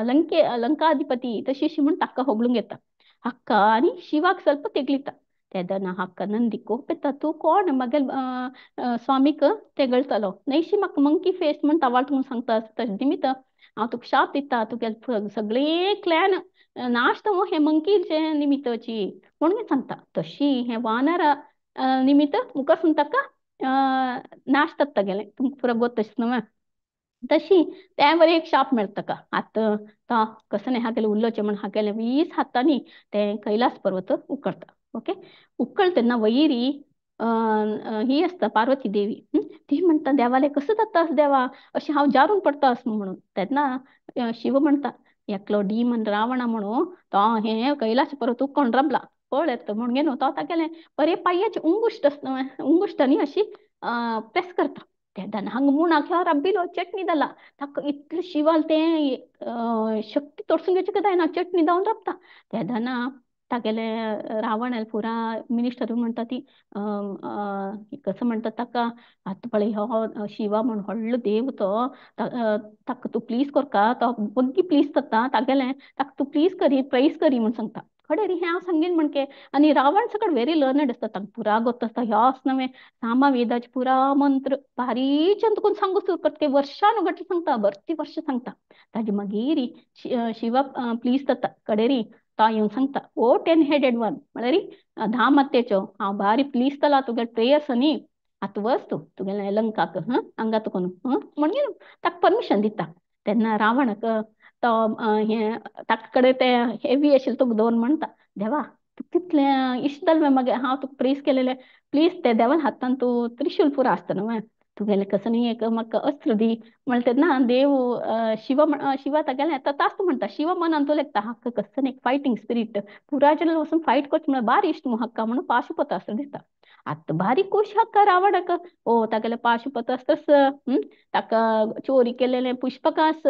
लंके लंकाधिपती तशी अशी म्हूण ताका होगळूंक येता. हक्का आनी शिवाक ಸ್ವಲ್ಪ ತೆಗ್ಲಿता तेदना हक्का नंदी कोप येता, तूं कोण म्हागेले स्वामीक तेगळटलो न्हयशी म्हाका मंकी फेस म्हूण तवाळ म्हूण सांगता तशें निमित्त हांव तुका शाप दिता तुगेले सगळे क्लॅन नाश जावं हे मंकीचे निमित्ताची म्हणून सांगता. तशी हे वानरा निमित्त मुखार ताका नाश जाता गेलें तुमकां पुरो गोत तशें न्हू. तशी तें बरें एक शाप मेळटा ताका. आतां तो कसो न्ही हागेलें उलोवचें म्हूण हागेलें 20 हातांनी तें कैलास पर्वत उकळटा. ओके उकळ तेन्ना वयरी ही आसता पार्वती देवी, ती म्हणटा देवाले कसो जाता देवा अशें हांव जारून पडटा अस म्हणून. तेन्ना शिव म्हणटा एकलो डीमन रावणा म्हणून तो हें कैलास पर्वत उकळून राबला पळयत म्हणून न्हू तो तागेलें बरे पांयाचे उंगुश्ट आसता उंगुश्टांनी अशी प्रेस करता. तेन्ना हांगा मुणाक ह्यो राबिलो चटणी जाला ताका इतलें शिवाल तें शक्ती तोडसून घेवचें जायना चटणी जावन राबता. तेन्ना तागेले रावण पुरा मिनिस्टर म्हणटा ती कसो म्हणटा ताका आतां पळय हो शिवा म्हूण व्हडलो देव तो ताका तूं प्लीज करका, तो बग्गी प्लीज जाता तागेलें ताका तूं प्लीज करी प्रायज करी म्हूण सांगता. खडेरी हें हांव सांगीन म्हणके. आनी रावण सकट व्हेरी लर्नड आसता तांकां पुरा गोत आसता ह्यो आसना न्हय सामवेदाचे पुरा मंत्र बारीकच्यान तुका सांगू सुरू करता वर्षानुगटले सांगता भरती वर्ष सांगता. ताजे मागीर शिवा प्लीज जाता कडेरी तो येवन सांगता ओ 10 हेडेड वन म्हळ्यार 10 मात्याच्यो हांव बारी प्लीज जाला तुगे प्रेयर्स न्ही आतां वच तूं तुगेलें लंकाक हांगा तुका म्हणून ताका परमिशन दिता. तेन्ना रावणाक तो हें ताका कडेन तें हेवी आशिल्लें तुका दवर म्हणटा देवा तुका तितलें इश्ट जालें मागीर हांव तुका प्रेस केलेलें प्लीज ते देवान हातान तूं त्रिशूल पुरो आसता न्हू तुगेलें कसो न्ही एक म्हाका अस्त्र दी म्हणटा तेन्ना देव शिव शिवा तागेलें तथास्तु म्हणटा शिव मनान तो लेखता हक्क कसो एक फायटींग स्पिरीट पुराच्या वचून फायट करचें म्हळ्यार बारी इश्ट हक्का म्हणून पाशुपत अस्त्र दिता. आतां बारी खूश हक्का रावणाक ओ तागेलें पाशुपत अस्त्र ताका चोरी केलेलें पुष्पक आस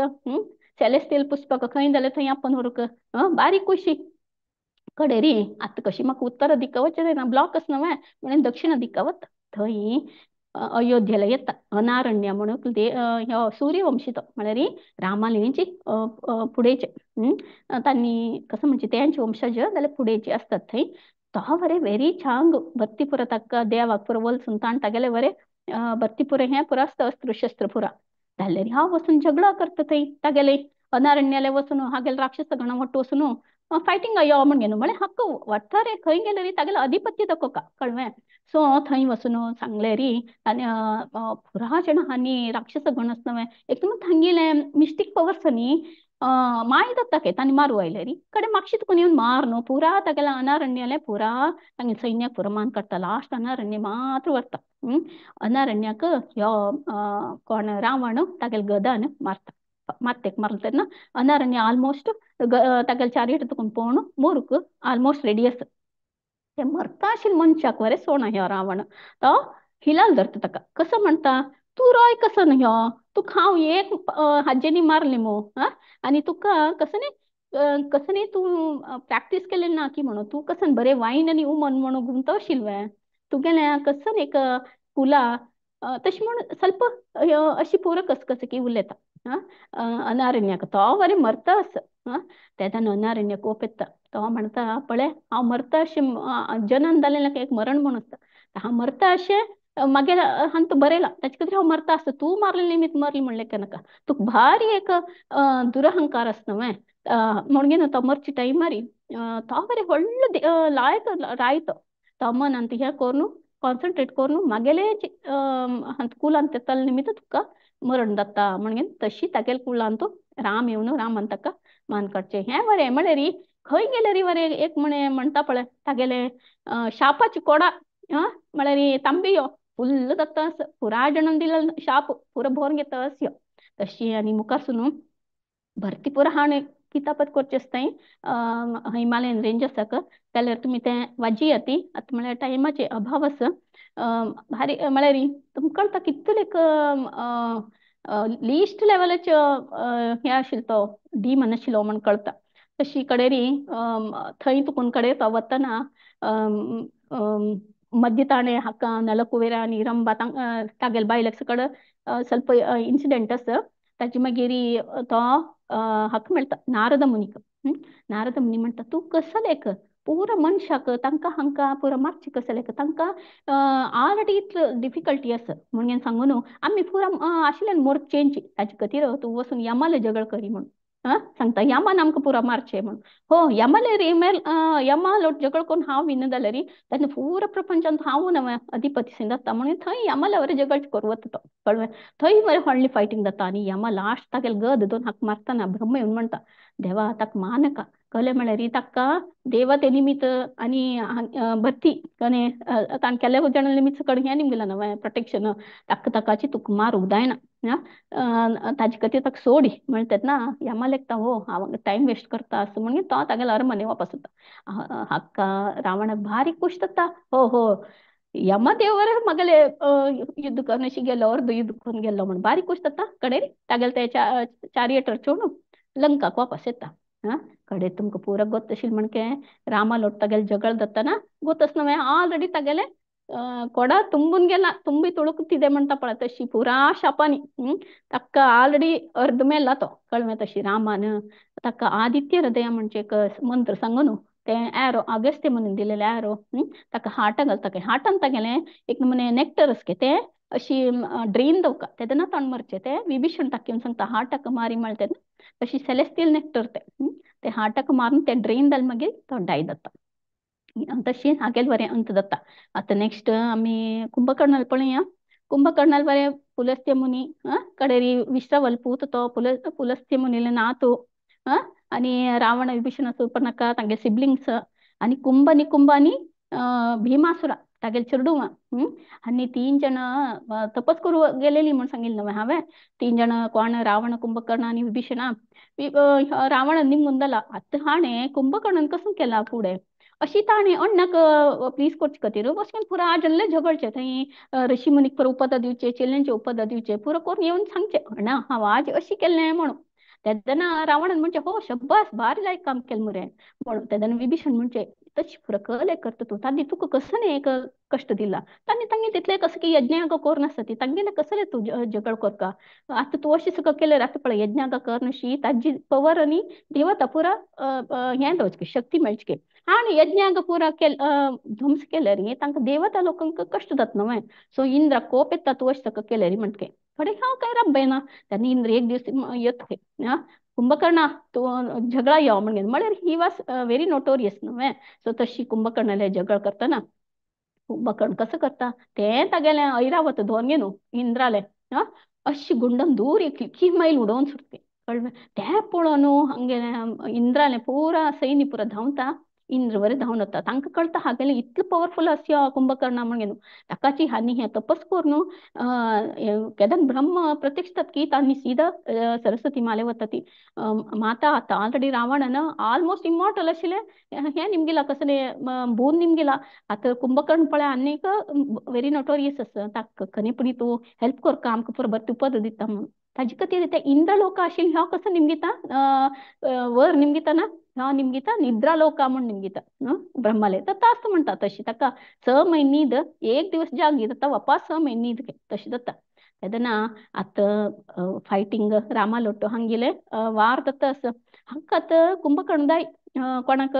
सेलेस्टियल पुष्पक खंय जाल्यार थंय आपोवन व्हरूंक बारीक खुशी कडे री आतां कशी म्हाका उत्तर दिका वचचें जायना ब्लॉक आसा न्हू म्हणून दक्षिण दिका वता थंय अयोध्येला येता अनारण्य म्हणून ह्यो सूर्यवंशी तो म्हळ्यार रामालेंची फुडेचे तांणी कसं म्हणजे तेंचे वंशज जाल्यार फुडेचे आसतात थंय. तो बरे व्हेरी छांग भरती पुरा ताका देवाक पुरो वलसून ताण तागेले बरे भरती पुरो हें पुरो आसता अस्त्र शस्त्र पुरा जाल्यार हांव वचून झगडा करता थंय तागेले अनारण्याले वचून हागेले राक्षस गणा वट्टू वचून फायटिंग यो म्हण घेवन म्हळ्यार हक्क वट्टा रे खंय गेले री तागेले अधिपत्य दाखोवका कळ्ळें. सो थंय वचून सांगलें री आनी पुरा जाणां आनी राक्षस गण आसता न्हय एकदम तांगेले मिस्टीक पवर्स न्ही माय जाता काय तांणी मारू आयले री कडे मातशें तुका येवन मार न्हू पुरा तागेले अनारण्याले पुरा तांगे सैन्याक पुरा मान काडटा लास्ट अनारण्य मात्र व्हरता. अनारण्याक ह्यो कोण रावण तागेले गदान मारता मात्येक मारता तेन्ना अनारण्य ऑलमोस्ट तागेले चारियट तुका पळोवन मोरूक ऑलमोस्ट रेडी आसा. ते मरता आशिल्ले मनशाक वरे सोणा ह्यो रावण तो हिलाल धरता ताका कसो म्हणटा तूं रोय कसो न्हू ह्यो तुका हांव एक हाजेनी मारली मू आं आनी तुका कसो न्ही कसो न्ही तूं प्रॅक्टीस केलें ना की म्हणून तूं कसो बरें वायन आनी उमन म्हणून गुंतवशील वे तुगेलें कसो एक कुला तशें म्हूण ಸ್ವಲ್ಪ अशी पुरो कसकसकी उलयता. अनारण्याक तो बरें मरता आस. तेन्ना अनारण्य कोप येता, तो म्हणटा पळय हांव मरता अशें जनन जालें एक मरण म्हूण आसता, हांव मरता अशें मागीर हांवें तूं बरयलां ताचे खातीर हांव मरता आसता, तूं मारलें निमित्त मरलें म्हणलें काय नाका, तुका भारी एक दुरहंकार आसता न्हय म्हणून तो मरचे टायमारी तो बरें व्हडलो लायक रायतो तो मनांत हें करून कॉन्सन्ट्रेट करून मागेले कुलांत तेतले निमित्त तुका मरण जाता म्हणून तशी तागेले कुलांत राम येवन रामान ताका मान काडचें. हें बरें म्हळ्यार खंय गेले री बरें एक म्हणे म्हणटा पळय तागेले शापाची कोडा म्हळ्यार तांबयो फुल्ल जाता पुरा जाणान दिला शाप पुरो भरून घेता अस्य तशी. आनी मुखार भरती पुरा हाणें किताबत करचें आसताय हिमालयन रेंजर्साक जाल्यार तुमी तें वाजयात. आतां म्हळ्यार टायमाचे अभाव आसा भारी म्हळ्यार तुमकां कळटा कितले एक लिस्ट लेवलाचे हें आशिल्लो तो डीमन आशिल्लो म्हण कळटा. तशी कडेरी थंय तुकून कडे तो वतना मध्य ताणें हाका नलकुवेरा आनी रंबा तागेले बायलेक सकड ಸ್ವಲ್ಪ इन्सिडेंट आसा. ताजे मागीर तो हाका मेळटा नारद मुनीक. नारद मुनी म्हणटा तूं कसलें एक पुरो मनशाक तांकां हांकां पुरो मारचें कसलें तांकां ऑलरेडी इतलो डिफिकल्टी आसा म्हणून सांगू न्हू आमी पुरो आशिल्ले मोर्चेंची ताजे खातीर तूं वचून यमाले झगड करी म्हणून सांगता यमान आमकां पुरो मारचें म्हणून. हो यमाले रिमेल यमा लोट झगड करून हांव विन जाल्यार तेन्ना पुरो प्रपंचांत हांव नवें अधिपती जाता म्हणून थंय यमाले वरी झगड करूं वता तो कळ्ळें. थंय बरें व्हडली फायटींग जाता आनी यमा लास्ट तागेले गद दोन हाक मारतना ब्रह्म येवन म्हणटा देवा ताका मानका कलें म्हळ्यार ताका देवते निमित्त आनी भरती आनी ताणें केल्ले जाणां निमित्त कडेन हें निमगेलें नवें प्रोटेक्शन ताका ताकाची तुका मारूंक जायना ताजे खातीर ताका सोडी म्हणटा तेन्ना यमा लेखता हो हांव टायम वेस्ट करता असो म्हणून तो तागेले अरमने वापस वता. हाका रावणाक भारी खूश जाता हो हो यमदेवर मगले युद्ध करनशी गेलो अर्द युद्ध करून गेलो म्हण बारीक खूश जाता. कडेन तागेले ते चारियटर चोडून लंकाक वापस येता. कडे तुमकां पुरो गोत आशिल्लें म्हणके रामा लोट तागेले झगड जातना गोतस न्हय ऑलरेडी तागेले कोडा ತುಂಬून गेला ತುಂಬಿ ತುಳುಕುತ್ತಿದೆ म्हणटा पळय तशी पुरा शापानी ताका ऑलरेडी अर्द मेला तो कळ्ळें. तशी रामान ताका आदित्य हृदय म्हणजे एक मंत्र सांगून तें एरो अगस्त्य म्हणून दिलेलें एरो ताका हार्टाक घालता हार्टान तागेलें एक नमुने नेक्टर आसके तें अशी ड्रेन दवका तेन्ना तोंड मरचें तें विभीषण ताका येवन सांगता हार्टाक मारी म्हणटा तेन्ना तशी सेलेस्टियल नेक्टर तें ते हार्टाक मारून तें ड्रेन जालें मागीर तो डाय जाता. तशी हागेल बरें अंत जाता. आतां नेक्स्ट आमी कुंभकर्णाल पळया. कुंभकर्णाल बरें पुलस्त्य मुनी कडेरी विश्रावल पूत तो पुलस्त्य मुनीले नातू आनी रावण विभीषण सुपर्णका तांगे सिबलिंग्स आनी कुंभ निकुंभ आनी भीमासुरा तागेले चेडुवां आनी तीन जण तपस करूं गेलेली म्हूण सांगिल्लें न्हय हांवें. तीन जण कोण रावण कुंभकर्ण आनी विभीषणा. रावण निमगून जाला आतां हाणें कुंभकर्णान कसो केला फुडें अशी ताणें अण्णाक प्लीज करचे खातीर अशें पुरा जनले झगडचें थंय ऋषी मुनीक पुरो उपदा दिवचे चेल्यांचे उपदा दिवचे पुरो करून येवन सांगचें अण्णा हांव आज अशी केल्लें म्हणून. तेन्ना रावणान म्हणचें हो शब्बास भारी लायक काम केलें मरे म्हणून. तेन्ना विभीषण म्हणचें तशी पुरो कलें करता तूं तांणी तुका कसो न्ही एक कश्ट दिला तांणी तांगे तितलें कसं की यज्ञाग करून आसता ती तांगेलें कसलें तूं झगड करता आतां तूं अशें सगळं केलें आतां पळय यज्ञाग कर ताजी पवर आनी देवता पुरा हें दवरचें शक्ती मेळची आनी यज्ञाग पुरा केल ध्वंस केल्यार तांकां देवता लोकांक कश्ट जाता न्हय. सो इंद्र कोप येता तूं अशें सगळं केल्यार म्हणटकीर थोडे हांव काय राबयना तेन्ना इंद्र एक दीस येता कुंभकर्णा तूं झगडा यो म्हणून म्हळ्यार he was very notorious न्हय. सो तशी कुंभकर्णाले झगड करतना कुंभकर्ण कसो करता तें तागेलें ऐरावत धोन न्हू इंद्रालें अशी गुंडम दूर एक मैल उडोवन सोडटा कळ्ळें. तें पळोवन हांगेलें इंद्रालें पुरा सैन्य पुरा धांवता इंद्र बरें धांवन वता तांकां कळटा हागेलें इतलें पवरफूल आसा कुंभकर्णा म्हणून ताकाची हानी हें तपस करून केदन ब्रह्म प्रत्यक्ष जाता की तांणी सीधा सरस्वती माले वता ती माता आतां ऑलरेडी रावणान ऑलमोस्ट इमॉर्टल आशिल्लें हें निमगिला कसलें बोन निमगिला. आतां कुंभकर्ण पळय आनीक व्हेरी नोटोरियस आसा ताका खरेपणी तूं हेल्प करका आमकां पुरो बरें पद दिता म्हणून. ताजे खातीर ते इंद्र लोक आशिल्ले ह्यो कसो निमगिता वर निमगितना ह्या निमगिता निद्रा लोका म्हूण निमगिता ब्रह्माले तर तास म्हणटा तशी ताका 6 म्हयने न्हीद एक दिवस जाग जाता वापस 6 म्हयने न्हीद तशी जाता. तेन्ना आतां फायटींग रामा लोटो हांगेले वार जाता असो हांकां आतां कुंभकर्ण दाय कोणाक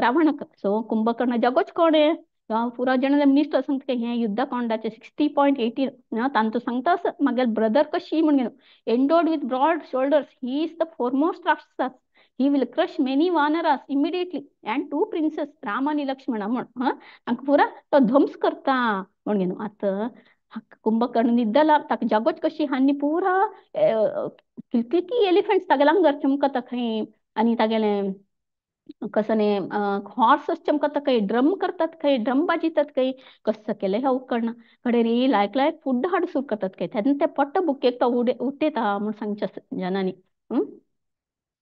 रावणाक. सो कुंभकर्ण जगोच कोण पुरा जण मिनिस्टर सांगता हें युद्ध कोंडाचें 60.18 तांतू सांगता असो मागीर ब्रदर कशी म्हण endowed with broad shoulders he is the foremost rakshasa he will crush many vanaras immediately and 2 princes Rama आनी लक्ष्मण म्हण तांकां पुरा तो ध्वंस करता म्हण घेवन आतां कुंभकर्ण निद्दला ताका जगोच कशी हांणी पुरा कितकी एलिफंट्स तागेल्या आंगार चमकता खंय आनी तागेलें कसने हॉर्सस चमकता खंय ड्रम करतात खंय ड्रम बाजितात खंय कसं केलें ह्या उपकरण कडे रे लायक लायक फुड हाड सुरू करतात खंय तेन्ना ते पोट्ट बुकेक तो उठेता म्हूण सांगचे जनांनी.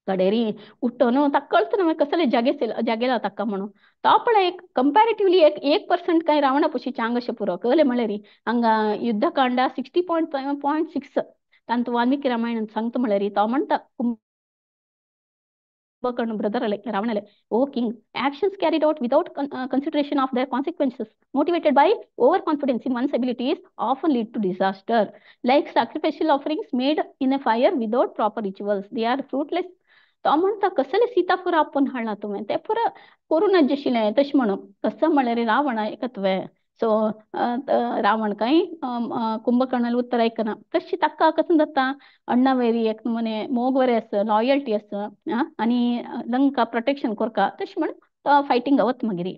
कडेरी उठ्ठो न्हू ताका कळटा न्हू कसले जागे जागेला ताका म्हणून तो पळय एक कंपॅरेटिवली 1% काय रावणा पशी चांग अशें पुरो कळ्ळें म्हळ्यार हांगा युद्धकांडा 60.6 तांतू वाल्मिकी रामायण सांगता म्हळ्यार तो म्हणटा कुंभकर्ण ब्रदर रावणाले, O king, actions carried out without consideration of their consequences motivated by over confidence in one's abilities often lead to disaster, like sacrificial offerings made in a fire without proper rituals, they are fruitless. तो म्हणटा कसले सीता पुरा आपोवन हाडला तुवें तें पुरा करूं नाजेशिल्लें तशें म्हणून कसो म्हळ्यार रावण आयकता तुवें. सो रावण काय कुंभकर्णाले उत्तर आयकना तशी ताका कसं जाता अण्णा वैरी एक नमुने मोग वरे आसा लॉयल्टी आसा आनी लंका प्रोटेक्शन करका तशें म्हण तो फायटींग वता. मागीर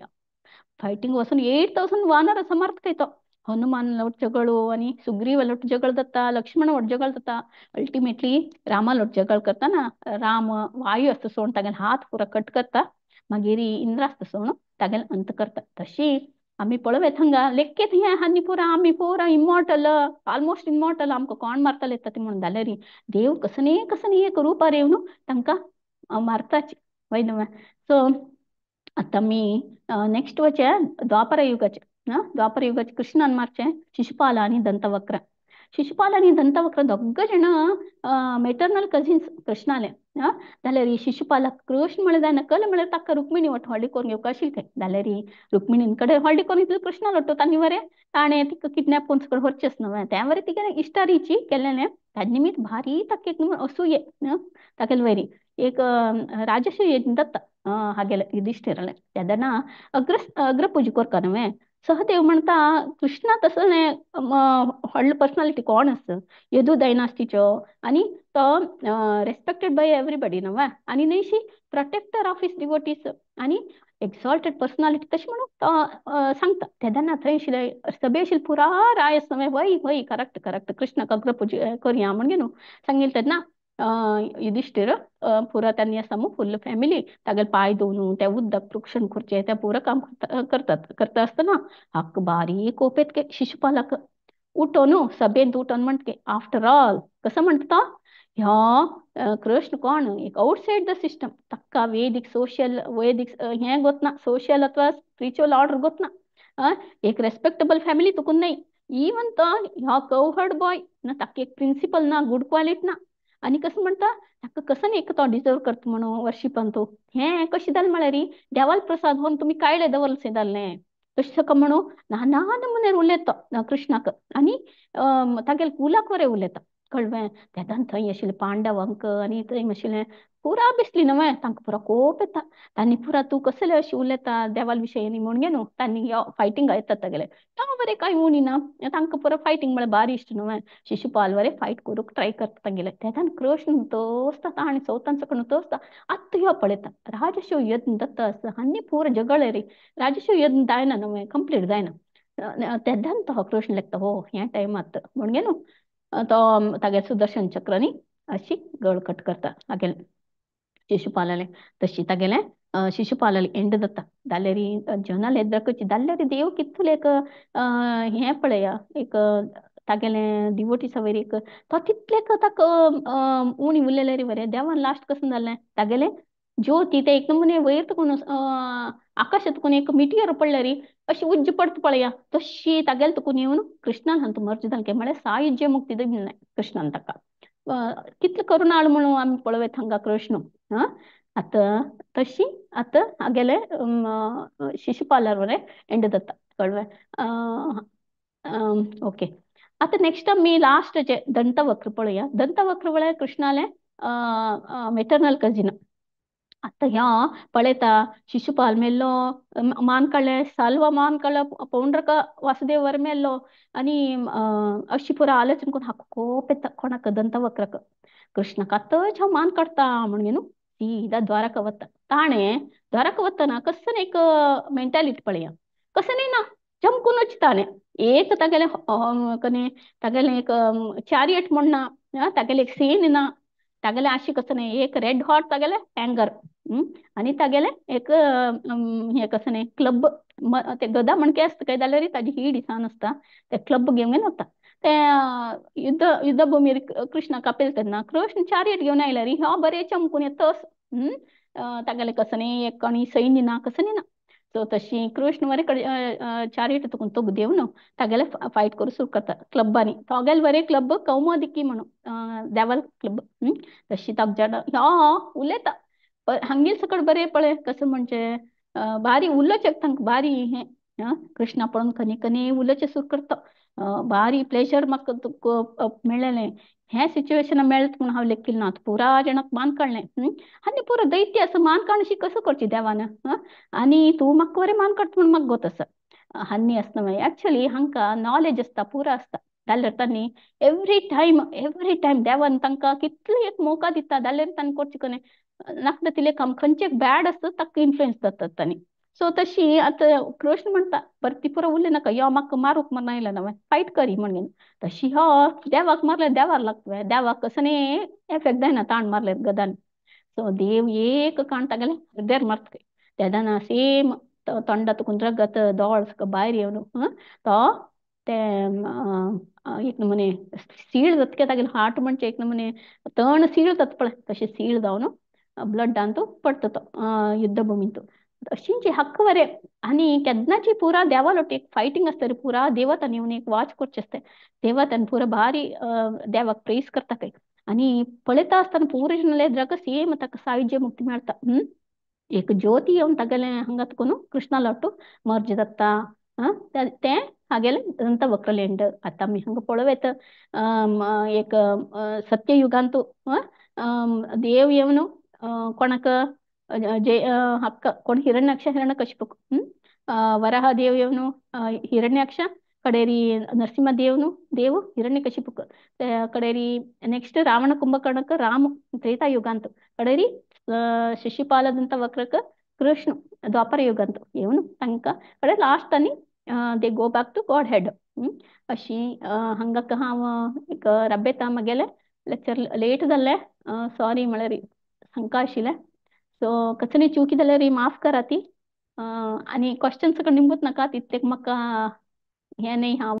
फायटींग वचून 8000 वानर समर्थ काय तो हनुमान लोट झगडो आनी सुग्रीव लोट झगड जाता लक्ष्मण वट झगड जाता अल्टिमेटली रामा लोट झगड करतना राम वायू आसता सोण तागेले हात पुरा कट करता मागीर इंद्र आसता सोण तागेले अंत करता. तशी आमी पळोवया हांगा लेखेत हें आनी पुरा आमी पुरा इमॉर्टल ऑलमोस्ट इमॉर्टल आमकां कोण मारतले येता ती म्हणून जाल्यार देव कसने कसने एक रुपार येवन तांकां मारताच वय न्हू. सो आतां आमी नेक्स्ट वचया द्वापर युगाचे. द्वापर युगाचे कृष्णान मारचे शिशुपाल आनी दंतवक्र. शिशुपाल आनी दंतवक्र दोग जाण मेटर्नल कझिन्स कृष्णाले. जाल्यार शिशुपालाक कृष्ण म्हळ्यार जायना कल म्हळ्यार ताका रुक्मिणी वट व्हडली करून घेवपा आशिल्लें खंय. जाल्यार रुक्मिणीन कडेन व्हडली करून इतलें कृष्णा लोटो तांणी बरें ताणें तिका किडनॅप करून सकयल व्हरचेंच न्हू त्या बरें तिगेलें इश्टारीची केल्लें ताजे निमित्त भारी ताका एक असूये तागेले वयरी एक राजसूय दत्ता हागेले युधिष्ठिरालें. तेन्ना अग्रपूजा करता न्हू सहदेव म्हणटा कृष्णा तसलें व्हडलो पर्सनालिटी कोण आसा यदू डायनास्टीचो आनी तो रेस्पेक्टेड बाय एवरीबडी न्हू आनी न्हयशी प्रोटेक्टर ऑफ his devotees आनी एक्सॉल्टेड पर्सनालिटी तशें म्हणून तो सांगता. तेन्ना थंय आशिल्ले सभे आशिल्ले पुरा राय आसता वय वय करेक्ट करेक्ट कृष्णाक अग्रपूजा करया म्हणून न्हू सांगिल्लें. तेन्ना युधिष्ठिर पुरा त्यांनी आसा मू फुल फॅमिली तागेले पांय धुवन ते उदक प्रोक्षण करचें तें पुरा काम करतात. करता आसतना हाका बारीक कोपेत के शिशुपालाक उठोन सभेंत उठोन म्हणटा आफ्टर ऑल कसो म्हणटा तो ह्यो कृष्ण कोण एक आउटसायड the system ताका वेदीक सोशल वैदीक हें गोतना सोशल अथवा स्पिरिच्युअल ऑर्डर गोतना एक रेस्पेक्टेबल फॅमिली तुकून न्हय इवन तो ह्यो कवहर्ड बॉय ना ताका एक प्रिंसिपल ना गुड क्वालिटी ना आनी कसं म्हणटा ताका कसं एक तो डिजर्व करता म्हणून वर्शिपान तो हें कशें जालें म्हळ्यार देवाल प्रसाद होवन तुमी कायले दवरलें जालें तशें सगळं म्हणून ना नमुने उलयता कृष्णाक आनी तागेले कुलाक बरें उलयता कळवें. तेन्ना थंय आशिल्लें पांडवांक आनी थंय आशिल्लें पुरा बेसली न्हू तांकां पुरा कोप येता तांणी पुरा तूं कसले अशें उलयता देवाल विशय न्ही म्हणून न्हू तांणी फायटींग येता तागेले तो बरें कांय उणी ना तांकां पुरा फायटींग म्हळ्यार भारी इश्ट न्हू शिशुपाल बरें फायट करूंक ट्राय करता तागेले. तेन्ना कृष्ण तोसता ताणें चवथान सकून तोसता आतां ह्यो पळयता राजशिव यत्न दत्त आसा आनी पुरा झगडले रे राजशिव यत्न जायना न्हू कंप्लीट जायना. तेन्ना तो कृष्ण लेखता हो ह्या टायमात म्हणून न्हू तो तागेले सुदर्शन चक्रांनी अशी गळ कट करता तागेले शिशुपालाले. तशी तागेले शिशुपालाले एंड जाता. जाल्यार जनाले येद्रकची जाल्यार देव कितले एक हें पळया एक तागेले डिवोटीसा वयर एक तो तितले ताका उणी उरलेले रे बरें देवान लास्ट कसं जालें तागेले ज्योती ते एक नमुने वयर तुकून आकाशांत तुकून एक मिटियर पडल्या रे अशी उज्ज पडटा पळया तशी तागेले तुकून येवन कृष्णान हांतू मर्ज जालें म्हळ्यार सायुज्य मुक्ती दिलें कृष्णान ताका. कितले करुणाळ म्हणून आमी पळोवया हांगा कृष्ण. आतां तशी आतां हागेले शिशुपालार बरें एंड जाता कळ्ळें. ओके आतां नेक्स्ट आमी लास्टाचे दंतवक्र पळोवया. दंतवक्र म्हळ्यार कृष्णाले मेटर्नल कजीन. आतां ह्या पळयता शिशुपाल मेल्लो, मान काडलें, साल्वा मान काडलो, पौंड्रक वासुदेव वर मेल्लो आनी अशी पुरा आलोचन करून हाका कोप येता कोणाक दंतवक्रक. कृष्णाक आतांच हांव मान काडटा म्हणून न्हू सीधा द्वारका वता. ताणें द्वारका वतना कसं एक मेंटालिटी पळया, कसं न्ही ना चमकूनच ताणें एक तागेलें कने तागेलें एक चारियट म्हण ना, तागेलें एक सेन ना, तागेलें अशी कसं न्ही एक रेड हॉट तागेलें अँगर आनी तागेलें एक हें कसं न्ही क्लब ते गदा म्हणके आसता काय जाल्यार ताजी ही दिसान आसता ते क्लब घेवन वता. ते युद्ध युद्धभूमीर कृष्णा कापेल तेन्ना कृष्ण चारियट घेवन आयल्यार ह्या बरें चमकून येता तागेलें कसं न्ही एक कोणी सैन्य ना कसं न्ही ना. सो तशी कृष्ण बरें कडेन चारियट तुकून तो देवन तागेले फायट करूं सुरू करता क्लबांनी. तोगेले बरें क्लब कौमोदिकी म्हणून देवाल क्लब. तशी ताक ह्या उलयता हांगेल सकट बरें पळय कसं म्हणजे बारी उलोवचें तांकां बारी हें कृष्णा पळोवन खनी खनी उलोवचें सुरू करता. बारी प्लेजर म्हाका तुका मेळ्ळेलें हें सिच्युएशन मेळत म्हूण हांव लेखिल्लें ना. पुरा जाणाक मान काडलें आनी पुरो दैत्य आसा मान काडशी कसो करची देवान आनी तूं म्हाका बरें मान काडटा म्हूण म्हाका गोत आसा. हान्नी आसता मागीर एक्चुअली हांकां नॉलेज आसता पुरा आसता जाल्यार तांणी एवरी टायम देवान तांकां कितले एक मोका दिता जाल्यार तांणी करचें कन्हे नाका तितलें काम खंयचें बॅड आसता ताका इन्फ्लुयन्स जातात तांणी. सो तशी आतां कृष्ण म्हणटा बरें ती पुरो उरलें नाका यो म्हाका मारूंक म्हण आयला ना फायट करी म्हणून. तशी हो देवाक मारले देवाक लागता देवाक कसं न्ही एफेक्ट जायना ताण मारले गदान. सो देव एक काण तागेले हृदयार मारता तेदना सेम तोंडा तुकून रगत दोळ भायर येवन तो ते एक नमुने सीळ जाता तागेले हार्ट म्हणजे एक नमुने तण सीळ जाता पळय तशें सीळ जावन ब्लडान तो पडटा तो युद्धभूमींत. अशींची हक्क बरे आनी केन्नाची पुरा देवा लोट एक फायटींग आसता रे पुरा देवतान येवन एक वॉच करचे आसता देवतान पुरा भारी देवाक प्रेस करता काय आनी पळयता आसतना पुरा जाल्यार सेम ताका सायुज्य मुक्ती मेळटा. एक ज्योती येवन तागेलें हांगा तुका कृष्णा लोटू मर्ज जाता तें हागेलें दंतवक्रलेंड. आतां आमी हांगा पळोवं एक सत्ययुगांतू देव येवन कोणाक जे हक्क कोण हिरण्याक्ष हिरण्यकशिपक वराह देव येवन हिरण्याक्ष कडेरी नरसिंह देवನು देव हिरण्यकशिपक कडेरी ನೆಕ್ಸ್ಟ್ ರಾವಣ ಕುಂಭಕರ್ಣಕ್ಕೆ ರಾಮ ತ್ರೇತಾಯುಗ ಅಂತ ಕಡೇರಿ ಶಿಶುಪಾಲದಂತ ವಕ್ರಕ್ಕೆ ಕೃಷ್ಣ ದ್ವಾಪರ ಯುಗ ಅಂತ ಇವನು ತನಕ ಕಡೆ ಲಾಸ್ಟ್ ತನಿ they go back to godhead. अशी हांगा हांव एक रब्बेता म्हगेलें लेक्चर लेट जाल्लें सॉरी म्हळ्यार सांगका आशिल्लें. सो कसली चुकी जाल्यार माफ करा ती आनी क्वेश्चन्स निमूत नाका तितलें म्हाका हें न्ही हांव.